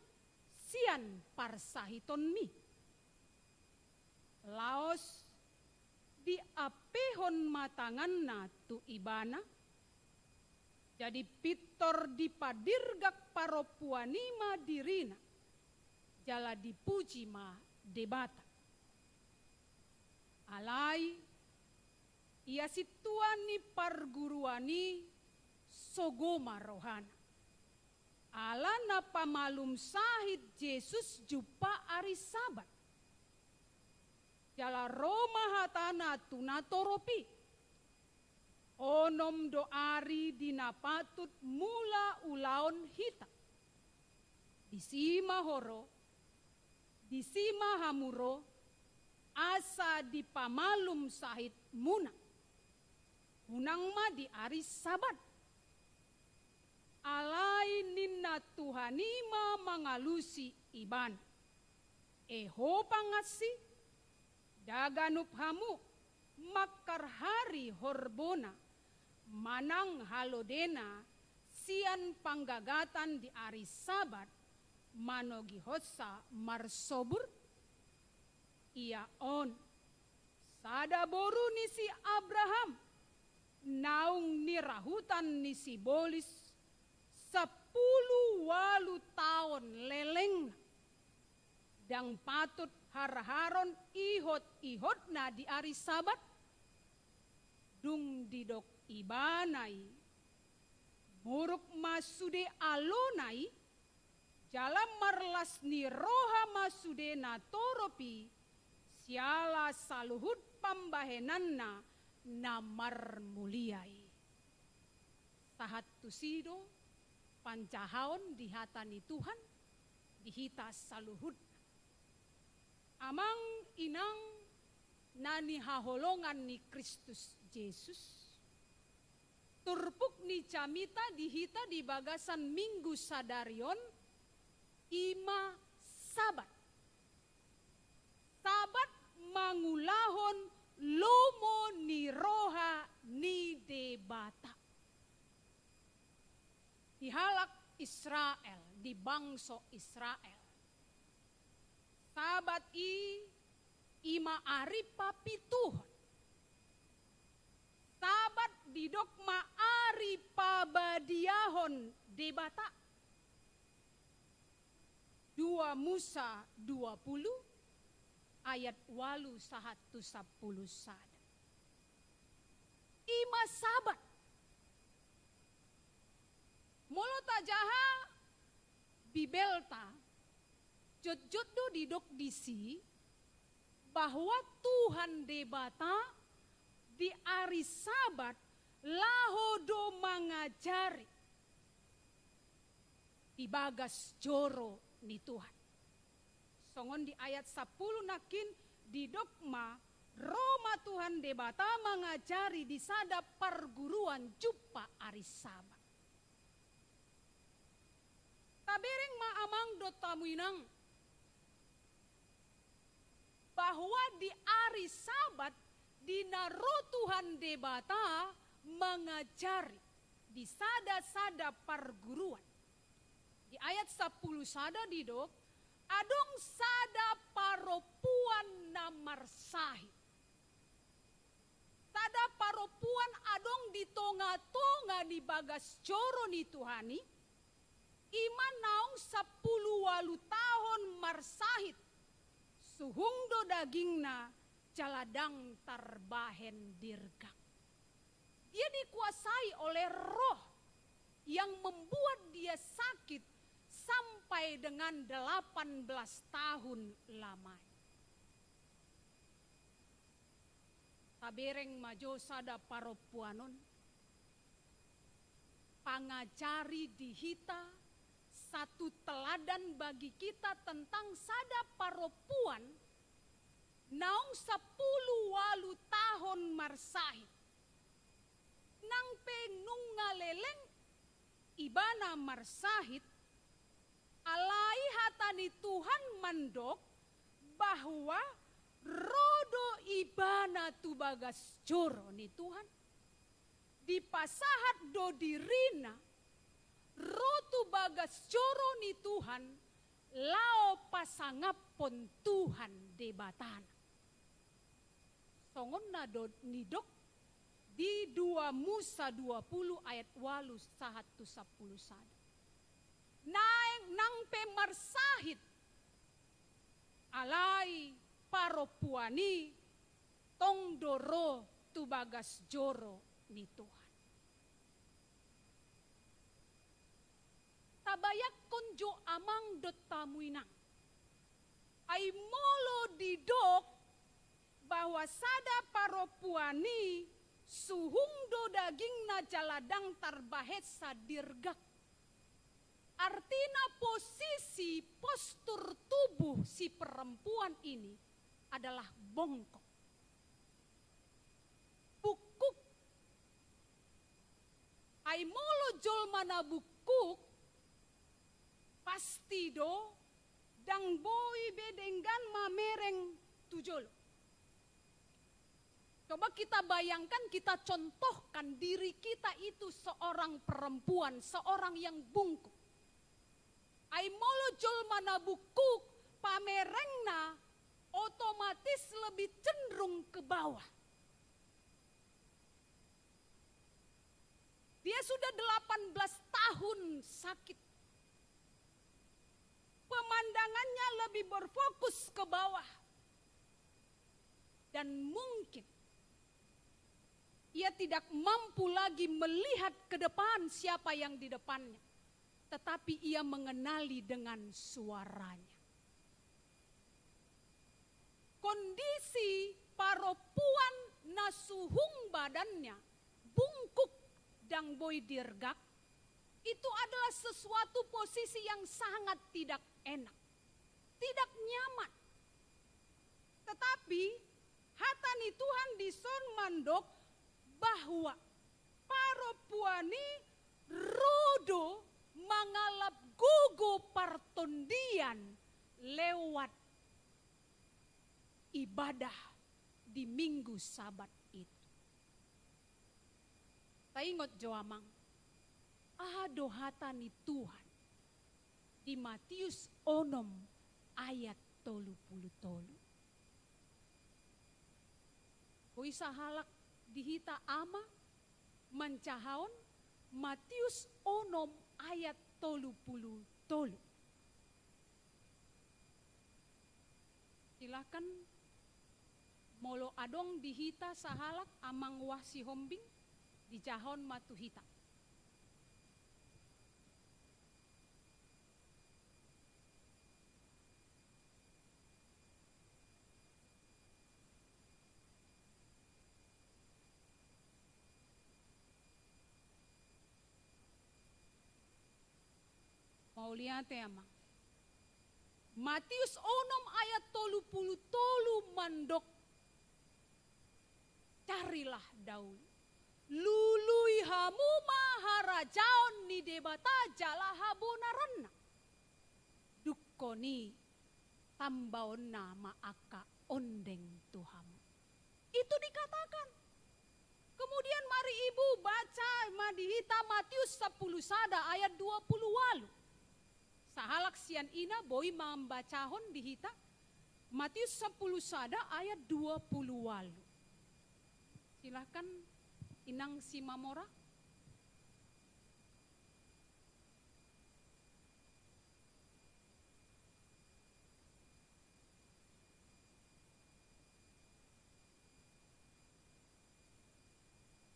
sian parsahitonmi. Laos diampehon ma tanganna tu ibana, jadi pintor dipadirgak parompuan i ma dirina, jala dipuji ma Debata. Alai ia sintua ni parguruan i sogo ma rohana. Ala na pamalum sahit Jesus jumpa ari Sabat. Jala ro ma hatana tu natorop i. Onom do ari di na patut mula ulaon hita. Disi ma ho ro, disi ma hamu ro, asa dipamalum sahitmuna. Unang ma di ari Sabat. Alai ninna Tuhan i ma mangalusi ibana: E ho pangansi, nda ganup hamu mangharhari horbona manang halodena sian panggagatan di ari Sabat, manogihonsa marsobur? Ia on, sada boru ni si Abraham, naung nirahutan ni sibolis sampulu ualu taon lelengna, ndang patut harharon ihot-ihotna di ari Sabat? Dung didok ibana i, muruk ma sude alona i, jala marlas ni roha ma sude natorop i, siala saluhut pambahenanna na marmulia i. Sahat tusi do panjahaon di hata ni Tuhan di hita saluhutna. Amang inang na nihaholongan ni Kristus Jesus, turpuk ni jamita di hita di bagasan Minggu sadari on i ma Sabat. Sabat mangulahon lomo ni roha ni Debata. Di halak Israel, di bangso Israel, Sabat i i ma ari papituhon. Sabat didok ma ari pabadiahon Debata. Dua Musa dua pulu ayat ualu sahat tu sampulu sada. I ma Sabat. Molo tajaha Bibelta, jotjot do didok disi bahwa Tuhan Debata di ari Sabat laho do mangajari di bagas joro ni Tuhan. Songon di ayat sampulu nangkin didok ma, ro ma Tuhan Debata mangajari di sada parguruan jumpa ari Sabat. Tabereng ma amang dohot hamu inang, bahwa di ari Sabat di na ro Tuhan Debata mangajari di sada-sada parguruan. Di ayat sampulu sada didok, adong sada parompuan na marsahit. Sada parompuan adong di tonga-tonga ni bagas joro ni Tuhan i, i ma naung sampulu ualu taon marsahit, suhung do dagingna jala ndang tarbahen dirgak. Dia dikuasai oleh roh yang membuat dia sakit sampai dengan delapan belas tahun lamanya. Tabereng ma jo sada parompuan on, pangajari di hita, satu teladan bagi kita tentang sada parompuan naung sampulu ualu taon marsahit. Nang pe nunga leleng ibana marsahit, alai hata ni Tuhan mandok bahwa ro do ibana tu bagas joro ni Tuhan. Dipasahat do dirina ro tu bagas joro ni Tuhan, laho pasangaphon Tuhan Debatana. Songon na do nidok di dua Musa dua pulu ayat ualu sahat tu sampulu sada. Naeng nang pe marsahit, alai parompuan i tong do ro tu bagas joro ni Tuhan. Tabayangkon jo amang dohot hamu inang. Ai molo didok bahwa sada parompuan i Suhung do dagingna jala ndang tarbahensa dirgak. Artina posisi postur tubuh si perempuan ini adalah bongkok. Bungkuk. Ai molo jolma na bungkuk, pasti do ndang boi be denggan mamereng tu jolo. Coba kita bayangkan, kita contohkan diri kita itu seorang perempuan, seorang yang bungkuk. Ai molo jolma na bungkuk, pamerengna otomatis lebih cenderung ke bawah. Dia sudah delapan belas tahun sakit. Pemandangannya lebih berfokus ke bawah. Dan mungkin ia tidak mampu lagi melihat ke depan siapa yang di depannya. Tetapi ia mengenali dengan suaranya. Kondisi parompuan na suhung badannya, bungkuk, ndang boi dirgak, itu adalah sesuatu posisi yang sangat tidak enak, tidak nyaman. Tetapi hata ni Tuhan dison mandok bahwa parompuan i ro do mangalap gogo partondian lewat ibadah di Minggu Sabat itu. Taingot jo, amang, aha do hata ni Tuhan di Matius onom ayat tolu pulu tolu? Boi sahalak di hita, ama, manjahahon Matius onom ayat tolu pulu tolu. Silakan, molo adong di hita sahalak, amang wah Sihombing, dijahahon ma tu hita. Mauliate, amang. Matius onom ayat tolu pulu tolu mandok: Carilah dahulu, lului hamu ma harajaon ni Debata jala habonaranna. Dungkon i tambaonna ma angka ondeng tu hamu. Itu dikatakan. Kemudian mari ibu baca ma di hita Matius sampulu sada ayat dua pulu ualu. Sahalak sian ina boi mambacahon di hita Matius sampulu sada ayat dua pulu ualu. Silakan, Inang Simamora.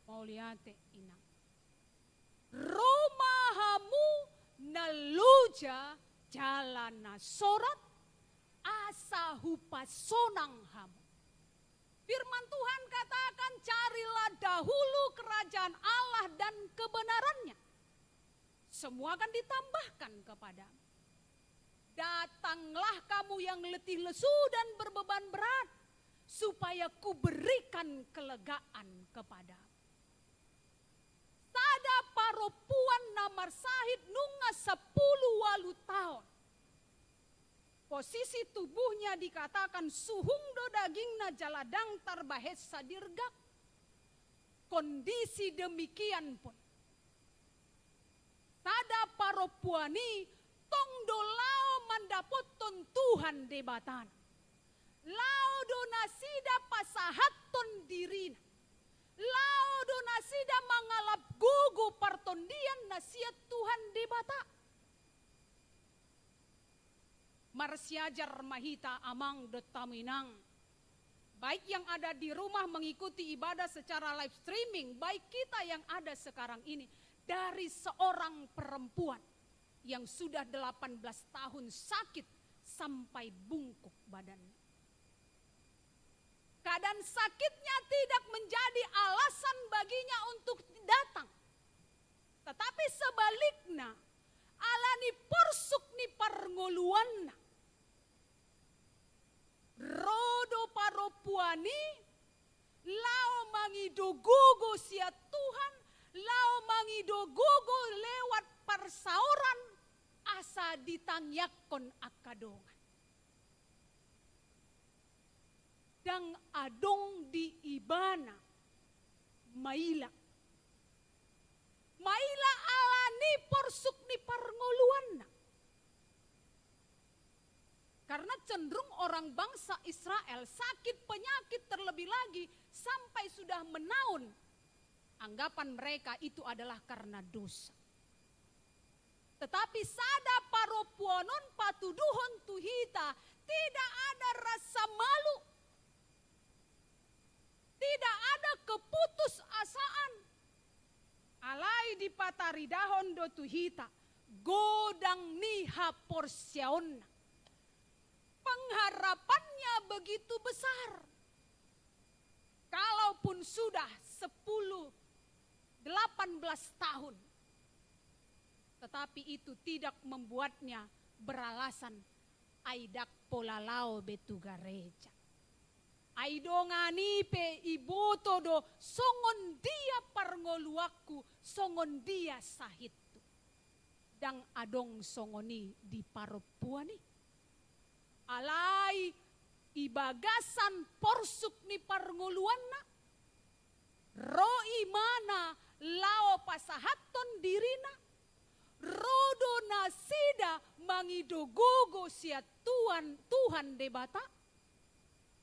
Mauliate, Inang. Ro ma hamu na loja jala na sorat, asa hupasonang hamu. Firman Tuhan katakan, carilah dahulu kerajaan Allah dan kebenarannya. Semua akan ditambahkan kepadamu. Datanglah kamu yang letih lesu dan berbeban berat, supaya kuberikan kelegaan kepadamu. Sada parompuan na marsahit nunga sampulu ualu taon. Posisi tubuhnya dikatakan suhung do dagingna jala ndang tarbahensa dirgak. Kondisi demikian pun, sada parompuan i tong do laho mandapothon Tuhan Debatana. Laho do nasida pasahathon dirina. Laho do nasida mangalap gogo partondian na sian Tuhan Debata. Marsiajar ma hita, amang dohot hamu, inang, baik yang ada di rumah mengikuti ibadah secara live streaming, baik kita yang ada sekarang ini, dari seorang perempuan yang sudah delapan belas tahun sakit sampai bungkuk badannya. Keadaan sakitnya tidak menjadi alasan baginya untuk datang. Tetapi sebaliknya, ala ni porsuk ni parngoluanna, ro do parompuan i laho mangido gogo sian Tuhan, laho mangido gogo lewat parsaoran, asa ditangiangkon angka dongan. Ndang adong di ibana maila. Maila ala ni porsuk ni parngoluanna. Karena cenderung orang bangsa Israel sakit penyakit terlebih lagi sampai sudah menaun. Anggapan mereka itu adalah karena dosa. Tetapi sada parompuan on patuduhon tu hita, tidak ada rasa malu, tidak ada keputusasaan. Alai dipataridahon do tu hita godang ni haporseaonna. Pengharapannya begitu besar. Kalaupun sudah sepuluh, delapan belas tahun, tetapi itu tidak membuatnya beralasan, "Ai ndang pola laho be tu gareja. Ai dongan i pe iboto do songon dia parngoluanku, songon dia sahitku." Ndang adong songon i di parompuan i. Alai di bagasan porsuk ni parngoluanna, ro ibana laho pasahathon dirina, ro do nasida mangido gogo sian Tuhan, Tuhan Debata,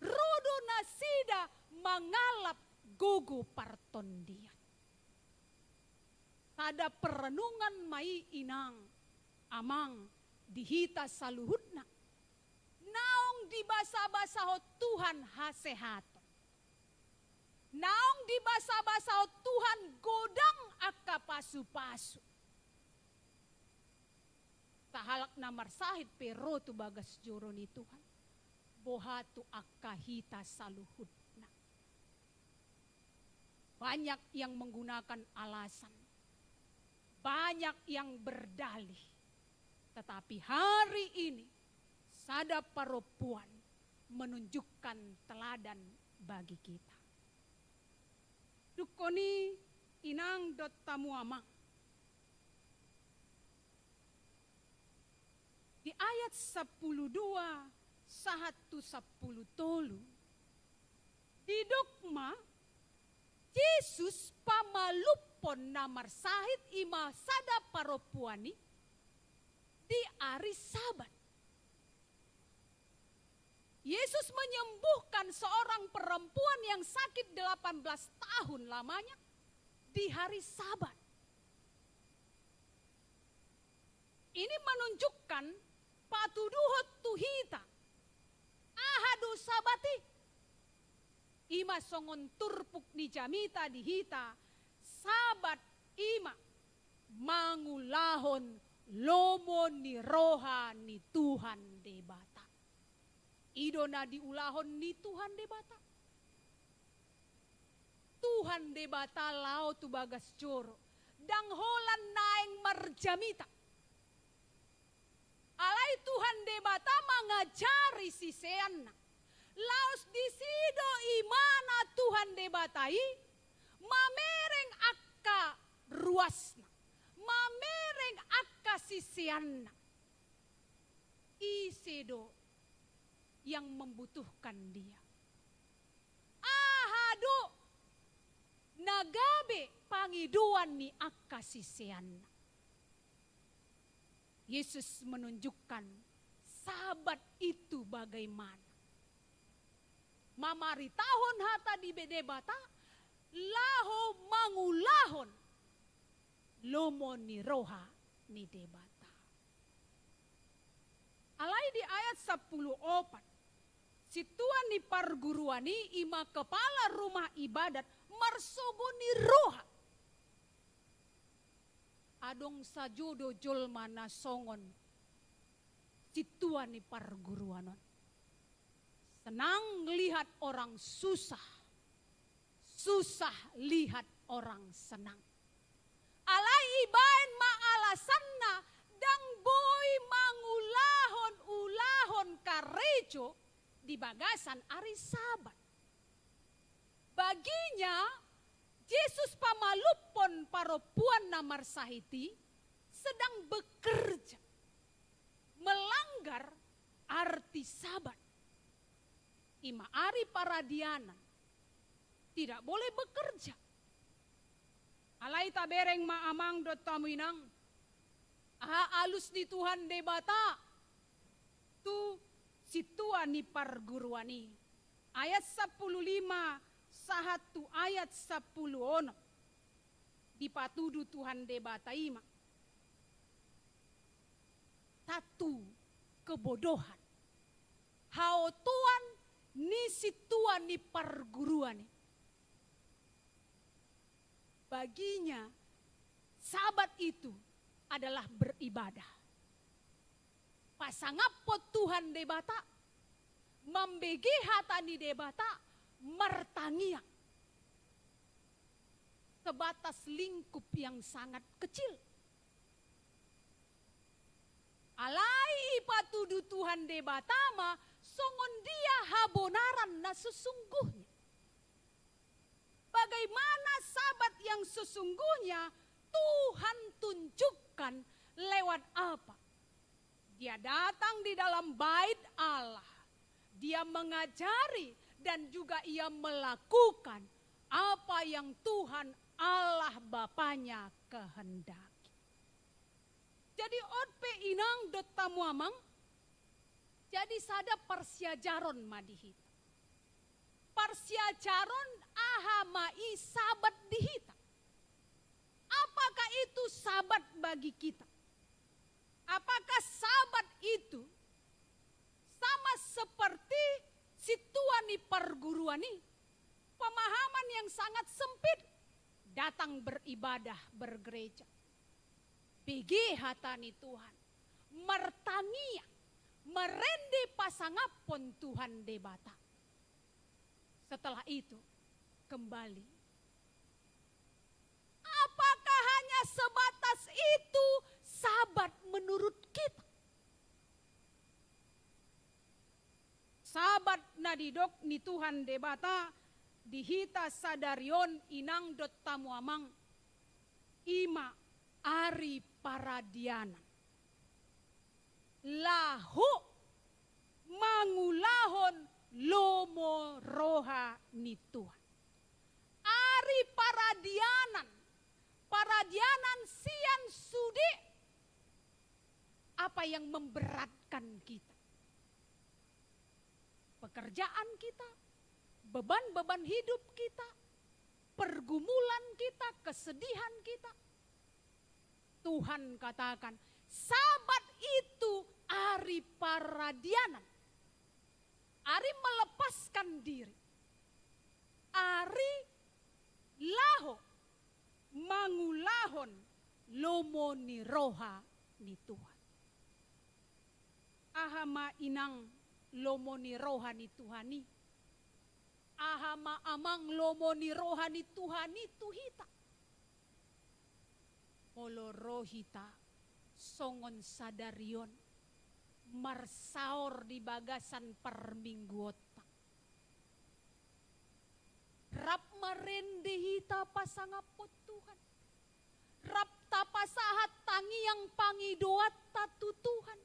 ro do nasida mangalap gogo partondian. Sada perenungan ma i inang, amang, di hita saluhutna. Naung dibasabasahon Tuhan hasehaton. Naung dibasabasahon Tuhan godang angka pasupasu. Sahalak na marsahit pe ro tu bagas joro ni Tuhan. Boha tu angka hita saluhutna. Banyak yang menggunakan alasan, banyak yang berdalih. Tetapi hari ini, sada parompuan menunjukkan teladan bagi kita. Dungkon i inang dohot hamu amang. Di ayat sampulu dua sahat tu sampulu tolu, didok ma, Jesus pamalumhon na marsahit, i ma sada parompuan i, di ari Sabat. Yesus menyembuhkan seorang perempuan yang sakit delapan belas tahun lamanya di hari Sabat. Ini menunjukkan patuduhon tu hita, aha do Sabat i? I ma songon turpuk ni jamita di hita, Sabat i ma mangulahon lomo ni roha ni Tuhan Debata. I do na diulahon ni Tuhan Debata. Tuhan Debata laho tu bagas joro, ndang holan naeng marjamita. Alai Tuhan Debata mangajari siseanna. Laos disi do ibana Tuhan Debata i mamereng angka ruasna, mamereng angka siseanna. Ise do yang membutuhkan dia? Aha do na gabe pangidoan ni angka siseanna? Yesus menunjukkan Sabat itu bagaimana. Mamaritahon hata ni Debata, laho mangulahon lomo ni roha ni Debata. Alai di ayat sampulu opat, sintua ni parguruan i, i ma kepala rumah ibadat, marsogo ni roha. Adong sajo do jolma na songon sintua ni parguruan on. Senang lihat orang susah, susah lihat orang senang. Alai ibaen ma alasanna ndang boi mangulahon ulaon karejo di bagasan ari Sabat. Baginya, Jesus pamalumhon parompuan na marsahit i sedang bekerja, melanggar arti Sabat. I ma ari paradianan, tidak boleh bekerja. Alai tabereng ma amang dohot hamu inang, aha alus ni Tuhan Debata tu sintua ni parguruan i. Ayat sampulu lima sahat tu ayat sampulu onom. Dipatudu Tuhan Debata i ma tantu kebodohan, haotoan ni sintua ni parguruan i. Baginya, Sabat itu adalah beribadah. Pasangaphon Tuhan Debata, mambege hata ni Debata, martangiang. Sebatas lingkup yang sangat kecil. Alai ipatudu Tuhan Debata ma songon dia habonaran na sesungguhnya. Bagaimana Sabat yang sesungguhnya Tuhan tunjukkan lewat apa? Dia datang di dalam bait Allah. Dia mengajari dan juga ia melakukan apa yang Tuhan Allah Bapanya kehendaki. Jadi on pe inang dohot hamu amang, jadi sada parsiajaron ma di hita. Parsiajaron aha ma i Sabat di hita. Apakah itu Sabat bagi kita? Apakah Sabat itu sama seperti sintua ni parguruan i, pemahaman yang sangat sempit, datang beribadah, bergereja, bege hata ni Tuhan, martangiang, marende pasangaphon Tuhan Debata. Setelah itu, kembali. Apakah hanya sebatas itu Sabat menurut kita? Sabat na didok ni Tuhan Debata di hita sadari on inang dohot hamu amang, i ma ari paradianan. Laho mangulahon lomo roha ni Tuhan. Ari paradianan, paradianan sian sude apa yang memberatkan kita. Pekerjaan kita, beban-beban hidup kita, pergumulan kita, kesedihan kita. Tuhan katakan, Sabat itu ari paradianan, ari melepaskan diri, ari laho mangulahon lomo ni roha ni Tuhan. Aha ma inang lomo ni roha ni Tuhan i? Aha ma amang lomo ni roha ni Tuhan i tu hita? Molo ro hita songon sadari on marsaor di bagasan parmingguonta, rap marende hita pasangaphon Tuhan. Rap tapasahat tangiang pangidoanta tu Tuhan.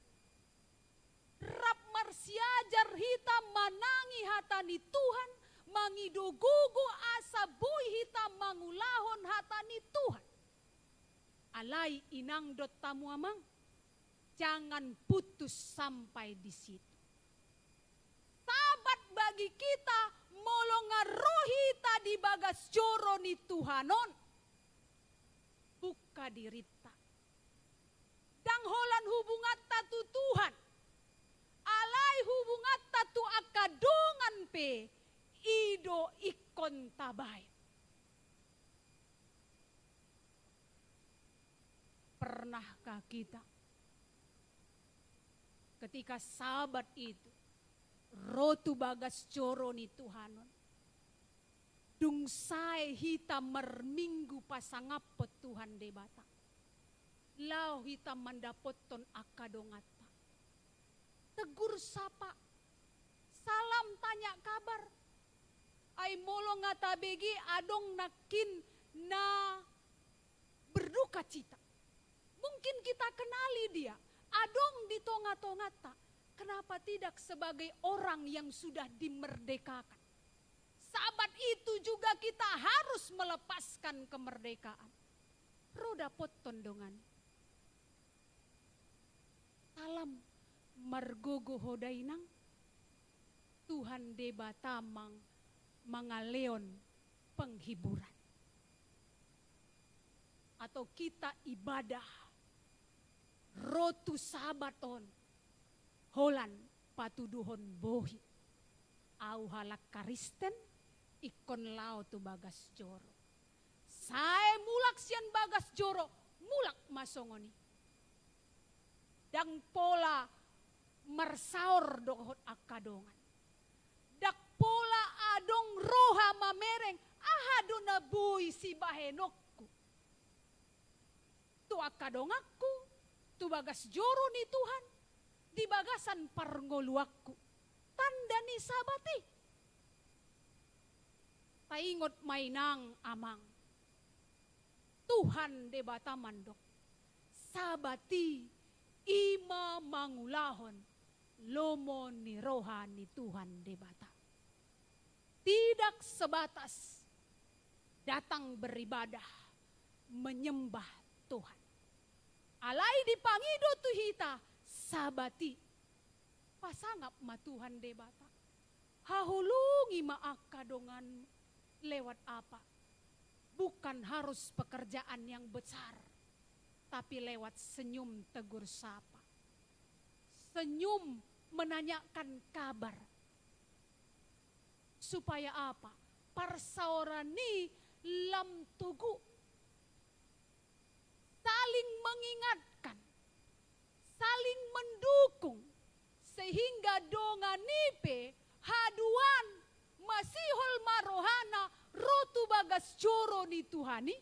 Rap marsiajar hita manangi hata ni Tuhan, mangido gogo asa boi hita mangulahon hata ni Tuhan. Alai inang dohot hamu amang, jangan putus sampai di situ. Sabat bagi kita, molo nga ro hita di bagas joro ni Tuhan on, buka dirinta. Ndang holan hubunganta tu Tuhan, alai hubunganta tu angka dongan pe i do ingkon tabaen. Pernahkah kita ketika Sabat itu ro tu bagas joro ni Tuhan on. Dung sae hita marminggu pasangaphon Tuhan Debata, laho hita mandapothon angka donganta. Tegur sapa, salam tanya kabar. Ai molo nga tabege adong nangkin na berdukacita. Mungkin kita kenali dia, adong di tonga-tonganta. Kenapa tidak sebagai orang yang sudah dimerdekakan? Sabat itu juga kita harus melepaskan kemerdekaan. Ro dapothon dongan. Salam, margogo ho da inang. Tuhan Debata mang mangalehon penghiburan. Atau kita ibadah ro tu Sabat on holan patuduhon bohi. Au halak Kristen ingkon laho tu bagas joro. Sae mulak sian bagas joro, mulak ma songon i. Ndang pola marsaor dohot angka dongan. Ndang pola adong roha mamereng, aha do na boi sibahenonku tu angka donganku, tu bagas joro ni Tuhan, di bagasan parngoluanku. Tanda ni Sabat i. Taingot ma inang amang. Tuhan Debata mandok, Sabat i, i ma mangulahon lomo ni roha ni Tuhan Debata. Tidak sebatas datang beribadah, menyembah Tuhan. Alai dipangido tu hita, Sabat i, pasangap ma Tuhan Debata. Haholongi ma angka donganmu. Lewat apa? Bukan harus pekerjaan yang besar, tapi lewat senyum tegur sapa. Senyum menanyakan kabar. Supaya apa? Parsaoran i lam togu. Saling mengingatkan, saling mendukung, sehingga dongan i pe haduan masihol ma rohana ro tu bagas joro ni Tuhan i.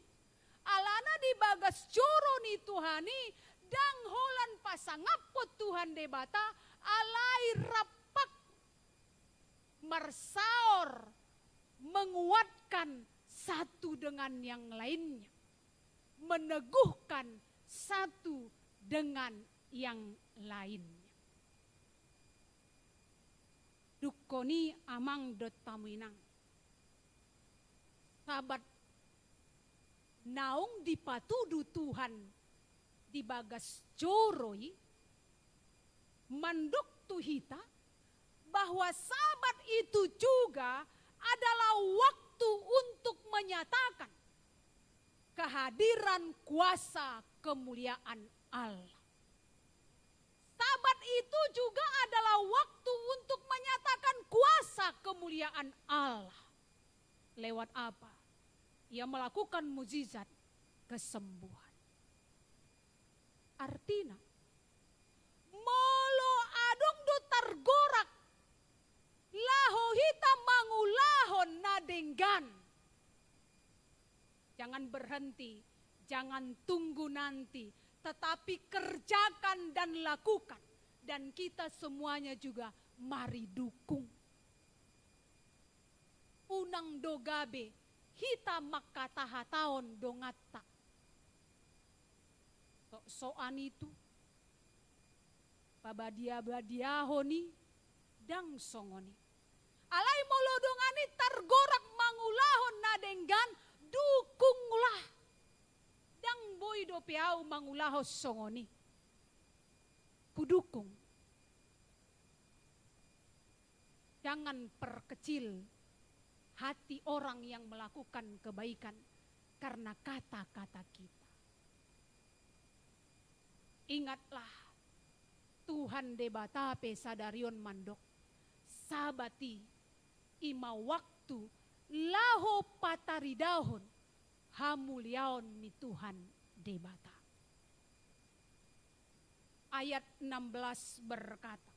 Alana di bagas joro ni Tuhan i ndang holan pasangaphon Tuhan Debata, alai rampak marsaor, menguatkan satu dengan yang lainnya, meneguhkan satu dengan yang lainnya. Dungkon i amang dohot hamu inang, Sabat naung dipatudu Tuhan di bagas joro i mandok tu hita bahwa Sabat itu juga adalah waktu untuk menyatakan kehadiran kuasa kemuliaan Allah. Sabat itu juga adalah waktu untuk menyatakan kuasa kemuliaan Allah. Lewat apa? Ia melakukan mujizat kesembuhan. Artina, molo adong do targorak laho hita mangulahon na denggan, jangan berhenti, jangan tunggu nanti, tetapi kerjakan dan lakukan. Dan kita semuanya juga mari dukung. Unang do gabe hita mangkatahataon donganta. Soksokan i tu, pabadiabadiahon i, ndang songon i. Alai molo dongan i targorak mangulahon na denggan, dukunglah. Ndang boi dope au mangulahon songon i. Hudukung. Jangan perkecil hati orang yang melakukan kebaikan karena kata-kata kita. Ingatlah, Tuhan Debata pe sadari on mandok, Sabat i, i ma waktu laho pataridahon hamuliaon ni Tuhan Debata. Ayat enam belas berkata,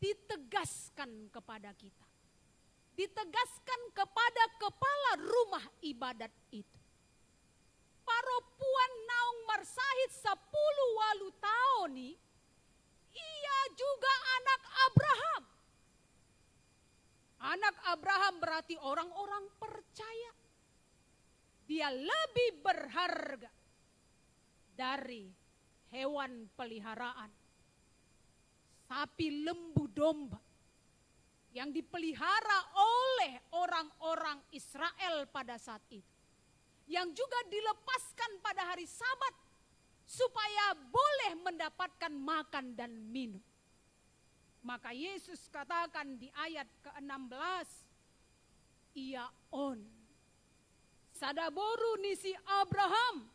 ditegaskan kepada kita, ditegaskan kepada kepala rumah ibadat itu. Parompuan naung marsahit sampulu ualu taon i, ia juga anak Abraham. Anak Abraham berarti orang-orang percaya. Dia lebih berharga dari hewan peliharaan, sapi, lembu, domba yang dipelihara oleh orang-orang Israel pada saat itu, yang juga dilepaskan pada hari Sabat supaya boleh mendapatkan makan dan minum. Maka Yesus katakan di ayat keenam belas, "Ia on sada boru ni si Abraham,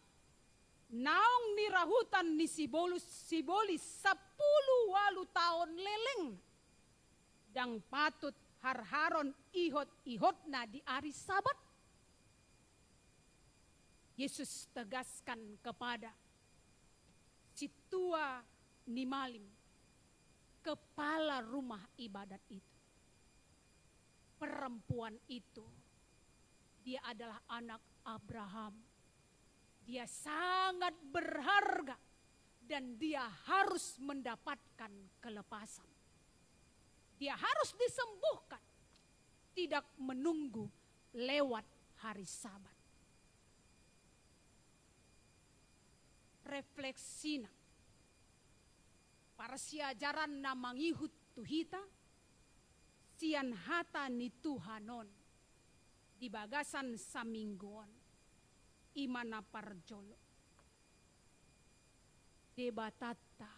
naung nirahutan ni sibolis, sibolis sampulu ualu taon lelengna, ndang patut harharon ihot-ihotna di ari Sabat." Yesus tegaskan kepada sintua ni malim, kepala rumah ibadat itu, perempuan itu, dia adalah anak Abraham. Dia sangat berharga dan dia harus mendapatkan kelepasan. Dia harus disembuhkan, tidak menunggu lewat hari Sabat. Refleksina, parsiajaran na mangihut tu hita sian hata ni Tuhan on di bagasan saminggu on, i ma na parjolo. Debatanta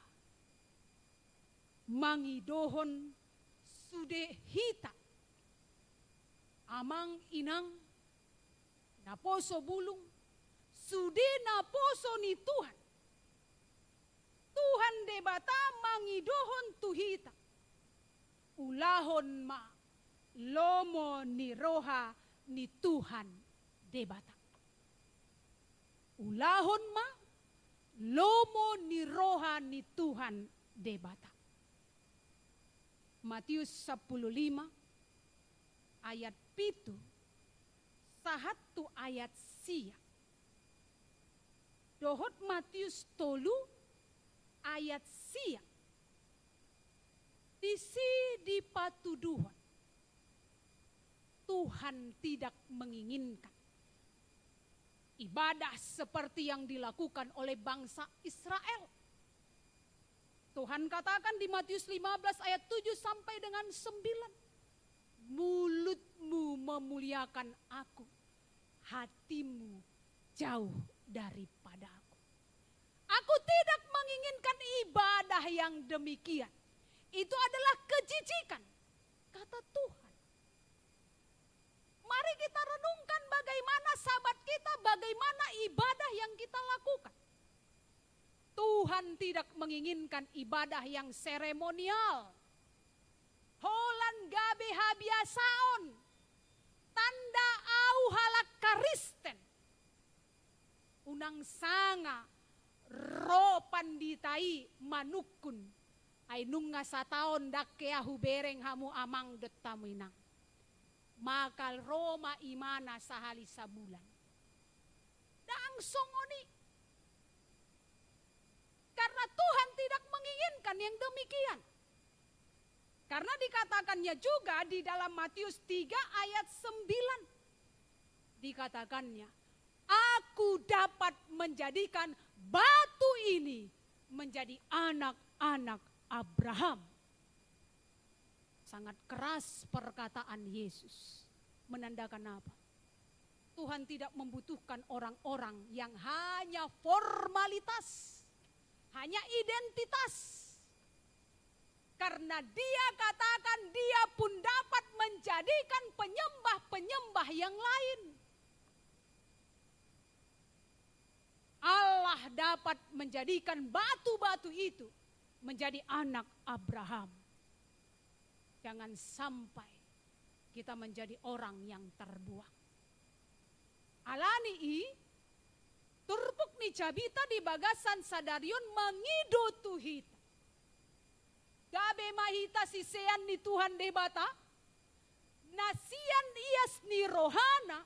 mangidohon sude hita, amang inang, naposo bulung, sude naposo ni Tuhan. Tuhan Debata mangidohon tu hita, ulahon ma lomo ni roha ni Tuhan Debata. Ulahon ma lomo ni roha ni Tuhan Debata. Matius sampulu lima ayat pitu sahat tu ayat sia. Dohot Matius tolu ayat sia. Disi dipatuduhon Tuhan tidak menginginkan ibadah seperti yang dilakukan oleh bangsa Israel. Tuhan katakan di Matius lima belas ayat tujuh sampai dengan sembilan, "Mulutmu memuliakan Aku, hatimu jauh daripada-Ku." Aku tidak menginginkan ibadah yang demikian. Itu adalah kejijikan, kata Tuhan. Mari kita renungkan bagaimana Sabat kita, bagaimana ibadah yang kita lakukan. Tuhan tidak menginginkan ibadah yang seremonial. Holan gabe habiasaon, tanda au halak Kristen. Unang sanga ro pandita i manungkun, ai nunga sataon ndang hea hubereng hamu amang dohot hamu inang. Maka ro ma imana sahali sabulan. Ndang songon i. Karena Tuhan tidak menginginkan yang demikian. Karena dikatakannya juga di dalam Matius tiga ayat sembilan. Dikatakannya, "Aku dapat menjadikan batu ini menjadi anak-anak Abraham." Sangat keras perkataan Yesus. Menandakan apa? Tuhan tidak membutuhkan orang-orang yang hanya formalitas, hanya identitas. Karena Dia katakan Dia pun dapat menjadikan penyembah-penyembah yang lain. Allah dapat menjadikan batu-batu itu menjadi anak Abraham. Jangan sampai kita menjadi orang yang terbuang. Alani i, turpuk ni jabita di bagasan sadari on mangido tu hita. Gabe ma hita sisean ni Tuhan Debata, na sian ias ni rohana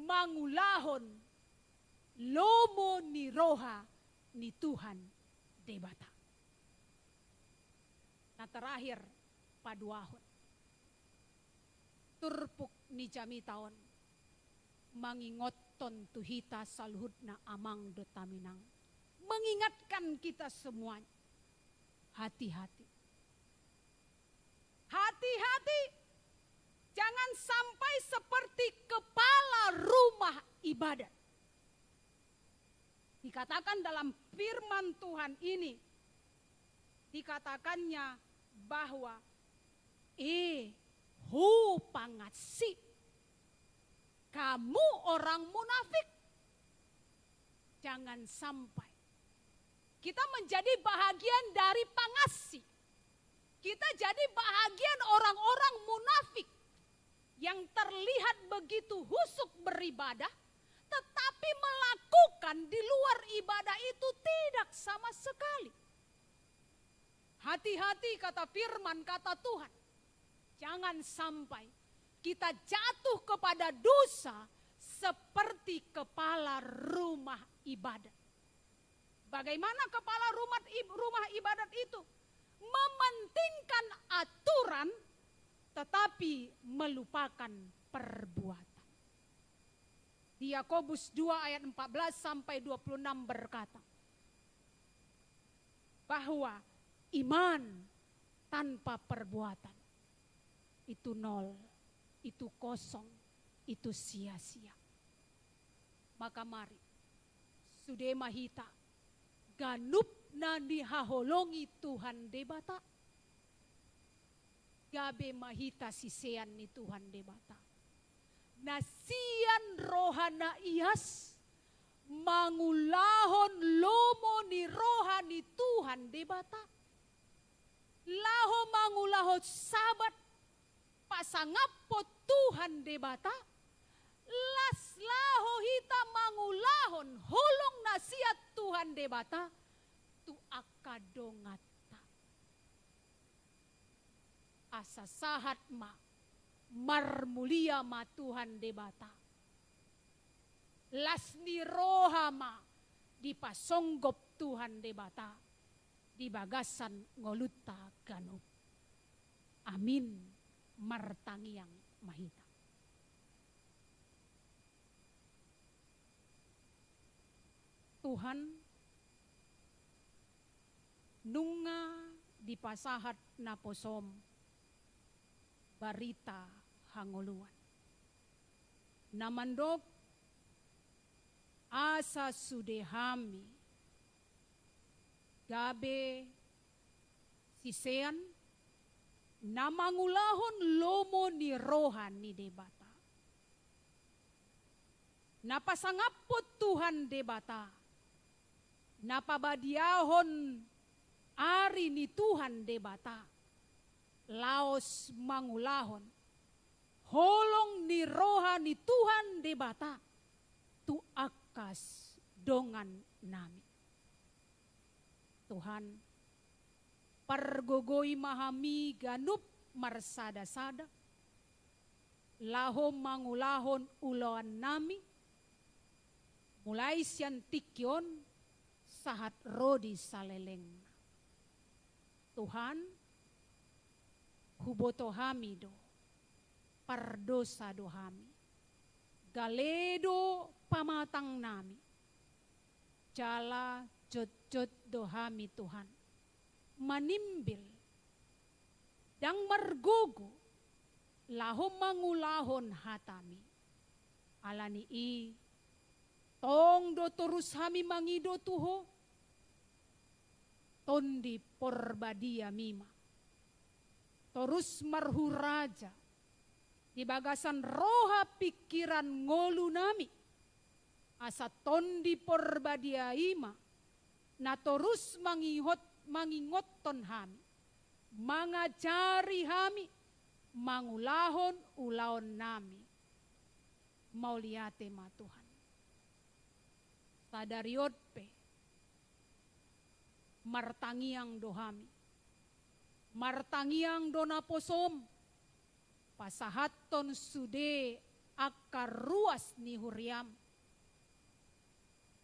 mangulahon lomo ni roha ni Tuhan Debata. Na terakhir, paduahon. Turpuk ni jamita on mangingothon tu hita saluhutna amang dohot inang. Mengingatkan kita semuanya. Hati-hati. Hati-hati. Jangan sampai seperti kepala rumah ibadat. Dikatakan dalam firman Tuhan ini, dikatakannya bahwa, "Eh, ho pangansi, kamu orang munafik." Jangan sampai kita menjadi bahagian dari pangansi. Kita jadi bahagian orang-orang munafik yang terlihat begitu husuk beribadah, tetapi melakukan di luar ibadah itu tidak sama sekali. Hati-hati, kata firman, kata Tuhan. Jangan sampai kita jatuh kepada dosa seperti kepala rumah ibadat. Bagaimana kepala rumah ib-, rumah ibadat itu? Mementingkan aturan, tetapi melupakan perbuatan. Di Yakobus dua ayat empat belas sampai dua puluh enam berkata bahwa iman tanpa perbuatan itu nol, itu kosong, itu sia-sia. Maka mari, sude ma hita ganup na nihaholongi Tuhan Debata. Gabe ma hita sisean ni Tuhan Debata, na sian roha na ias mangulahon lomo ni roha ni Tuhan Debata. Laho mangulahon Sabat, pasangaphon Tuhan Debata, laos laho hita mangulahon holong na sian Tuhan Debata tu angka donganta. Asa sahat ma, marmulia ma Tuhan Debata. Las ni roha ma dipasonggop Tuhan Debata di bagasan ngolunta ganup. Amin. Martangiang ma hita. Tuhan, nunga dipasahat naposoM barita hangoluan na mandok asa sude hami gabe sisean na mangulahon lomo ni roha ni Debata. Na pasangaphon Tuhan Debata, na pabadiahon ari ni Tuhan Debata, laos mangulahon holong ni roha ni Tuhan Debata tu angka dongannami. Tuhan, pargogoi ma hami ganup marsada-sada, laho mangulahon ulaonnami, mulai sian tingki on sahat ro di salelengna. Tuhan, huboto hami do, pardosa do hami, gale do pamatangnami, jala jotjot do hami Tuhan, manimbil, ndang margogo, laho mangulahon hataMi. Ala ni i, tong do torus hami mangido tu Ho, Tondi Porbadiami ma torus marhuraja di bagasan roha pingkiran ngolunami, asa Tondi Porbadia i ma na torus mangihot-, mangingothon hami, mangajari hami, mangulahon ulaonnami. Mauliate ma Tuhan. Sadari on pe, Martangiang do hami. Martangiang do naposom, pasahathon sude angka ruas ni huriam,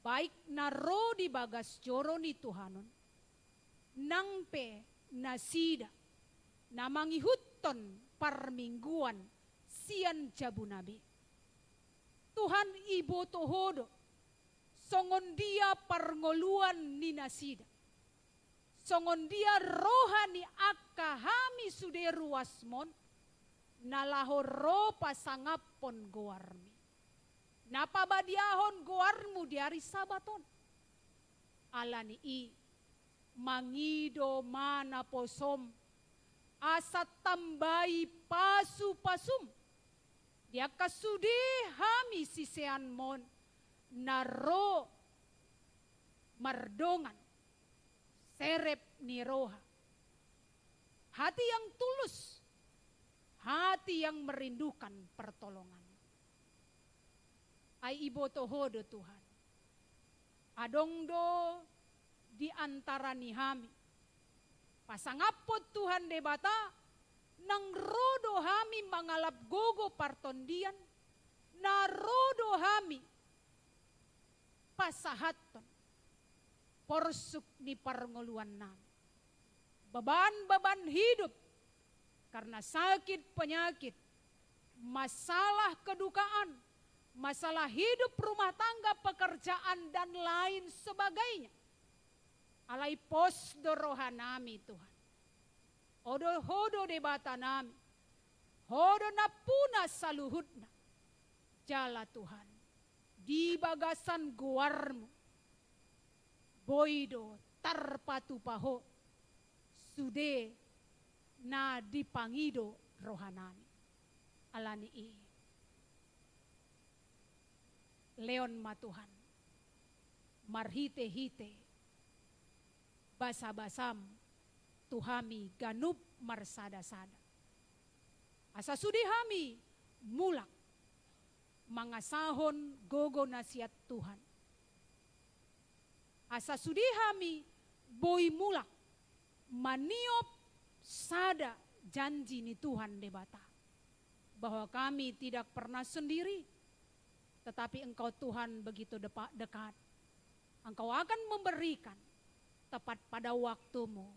baik na ro di bagas joro ni Tuhan on, nang pe nasida na mangihuthon parmingguan sian jabuna be. Tuhan, iboto Ho do songon dia parngoluan ni nasida, songon dia roha ni angka hami sude ruasmon, na laho ro pasangaphon goarmi, na pabadiahon goarmu di ari Sabat on. Ala ni i, mangido ma naposom, asa tambai pasupasum di angka sude hami siseanmon, na ro mardongan serep ni roha, hati yang tulus, hati yang merindukan pertolongan. Ai iboto Ho do Tuhan, adong do di antara ni hami pasangaphon Tuhan Debata, nang ro do hami mangalap gogo partondian, na ro do hami pasahathon porsuk ni parngoluannami, beban-beban hidup, karena sakit penyakit, masalah kedukaan, masalah hidup rumah tangga, pekerjaan, dan lain sebagainya. Alai pos do rohanami, Tuhan. Ho do, Ho do Debatanami. Ho do nampuna saluhutna. Jala Tuhan, di bagasan goarmu, boi do tarpatupa Ho sude na dipangido rohanami. Ala ni i, lehon ma Tuhan, marhitehite basabasam tu hami ganup marsadasada, asa sude hami mulak mangasahon gogo na sian Tuhan, asa sude hami boi mulak maniop sada janji ni Tuhan Debata, bahwa kami tidak pernah sendiri, tetapi Engkau, Tuhan, begitu depa-, dekat. Engkau akan memberikan tepat pada waktumu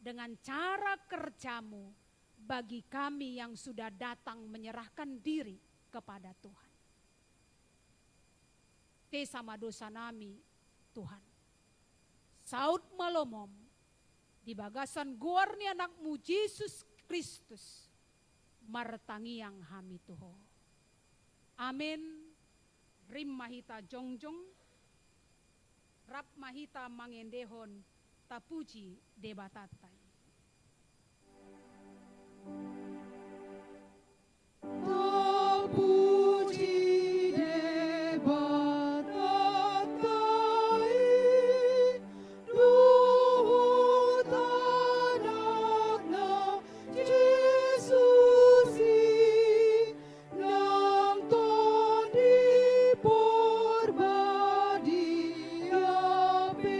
dengan cara kerjamu bagi kami yang sudah datang menyerahkan diri kepada Tuhan. Sesa ma dosanami, Tuhan. Saut ma lomom, di bagasan goar ni Anakmu Jesus Kristus, martangiang hami tu Ho. Amen. Rim ma hita jongjong, rap ma hita mangendehon, tapuji Debatanta i. Tapuji Debatanta i, dohot Anakna Jesus i, nang Tondi Parbadia pe,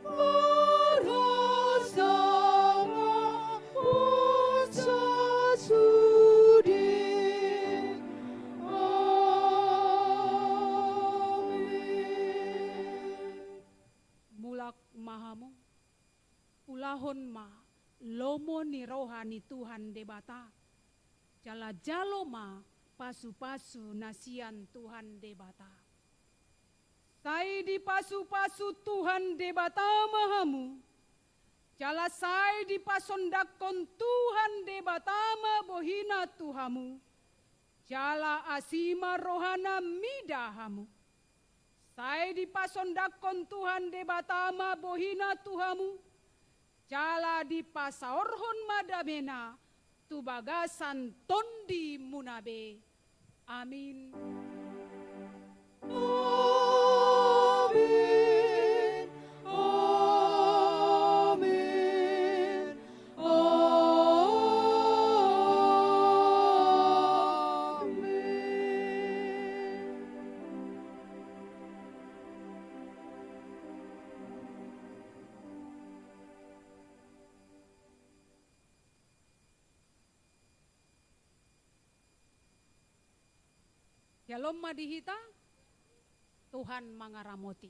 marhasangapon sasude. Amen. Mulak ma hamu, ulahon ma lomo ni roha ni Tuhan Debata, jala jalo ma pasupasu na sian Tuhan Debata. Sai dipasupasu Tuhan Debata ma hamu, jala sai dipasondangkon Tuhan Debata ma bohina tu hamu, jala asi ma rohana mida hamu. Sai dipasondangkon Tuhan Debata ma bohina tu hamu, jala dipasaorhon ma damena tu bagasan tondimuna be. Amin. Amin. Amin. Amin. Syalom ma di hita. Tuhan mangaramoti.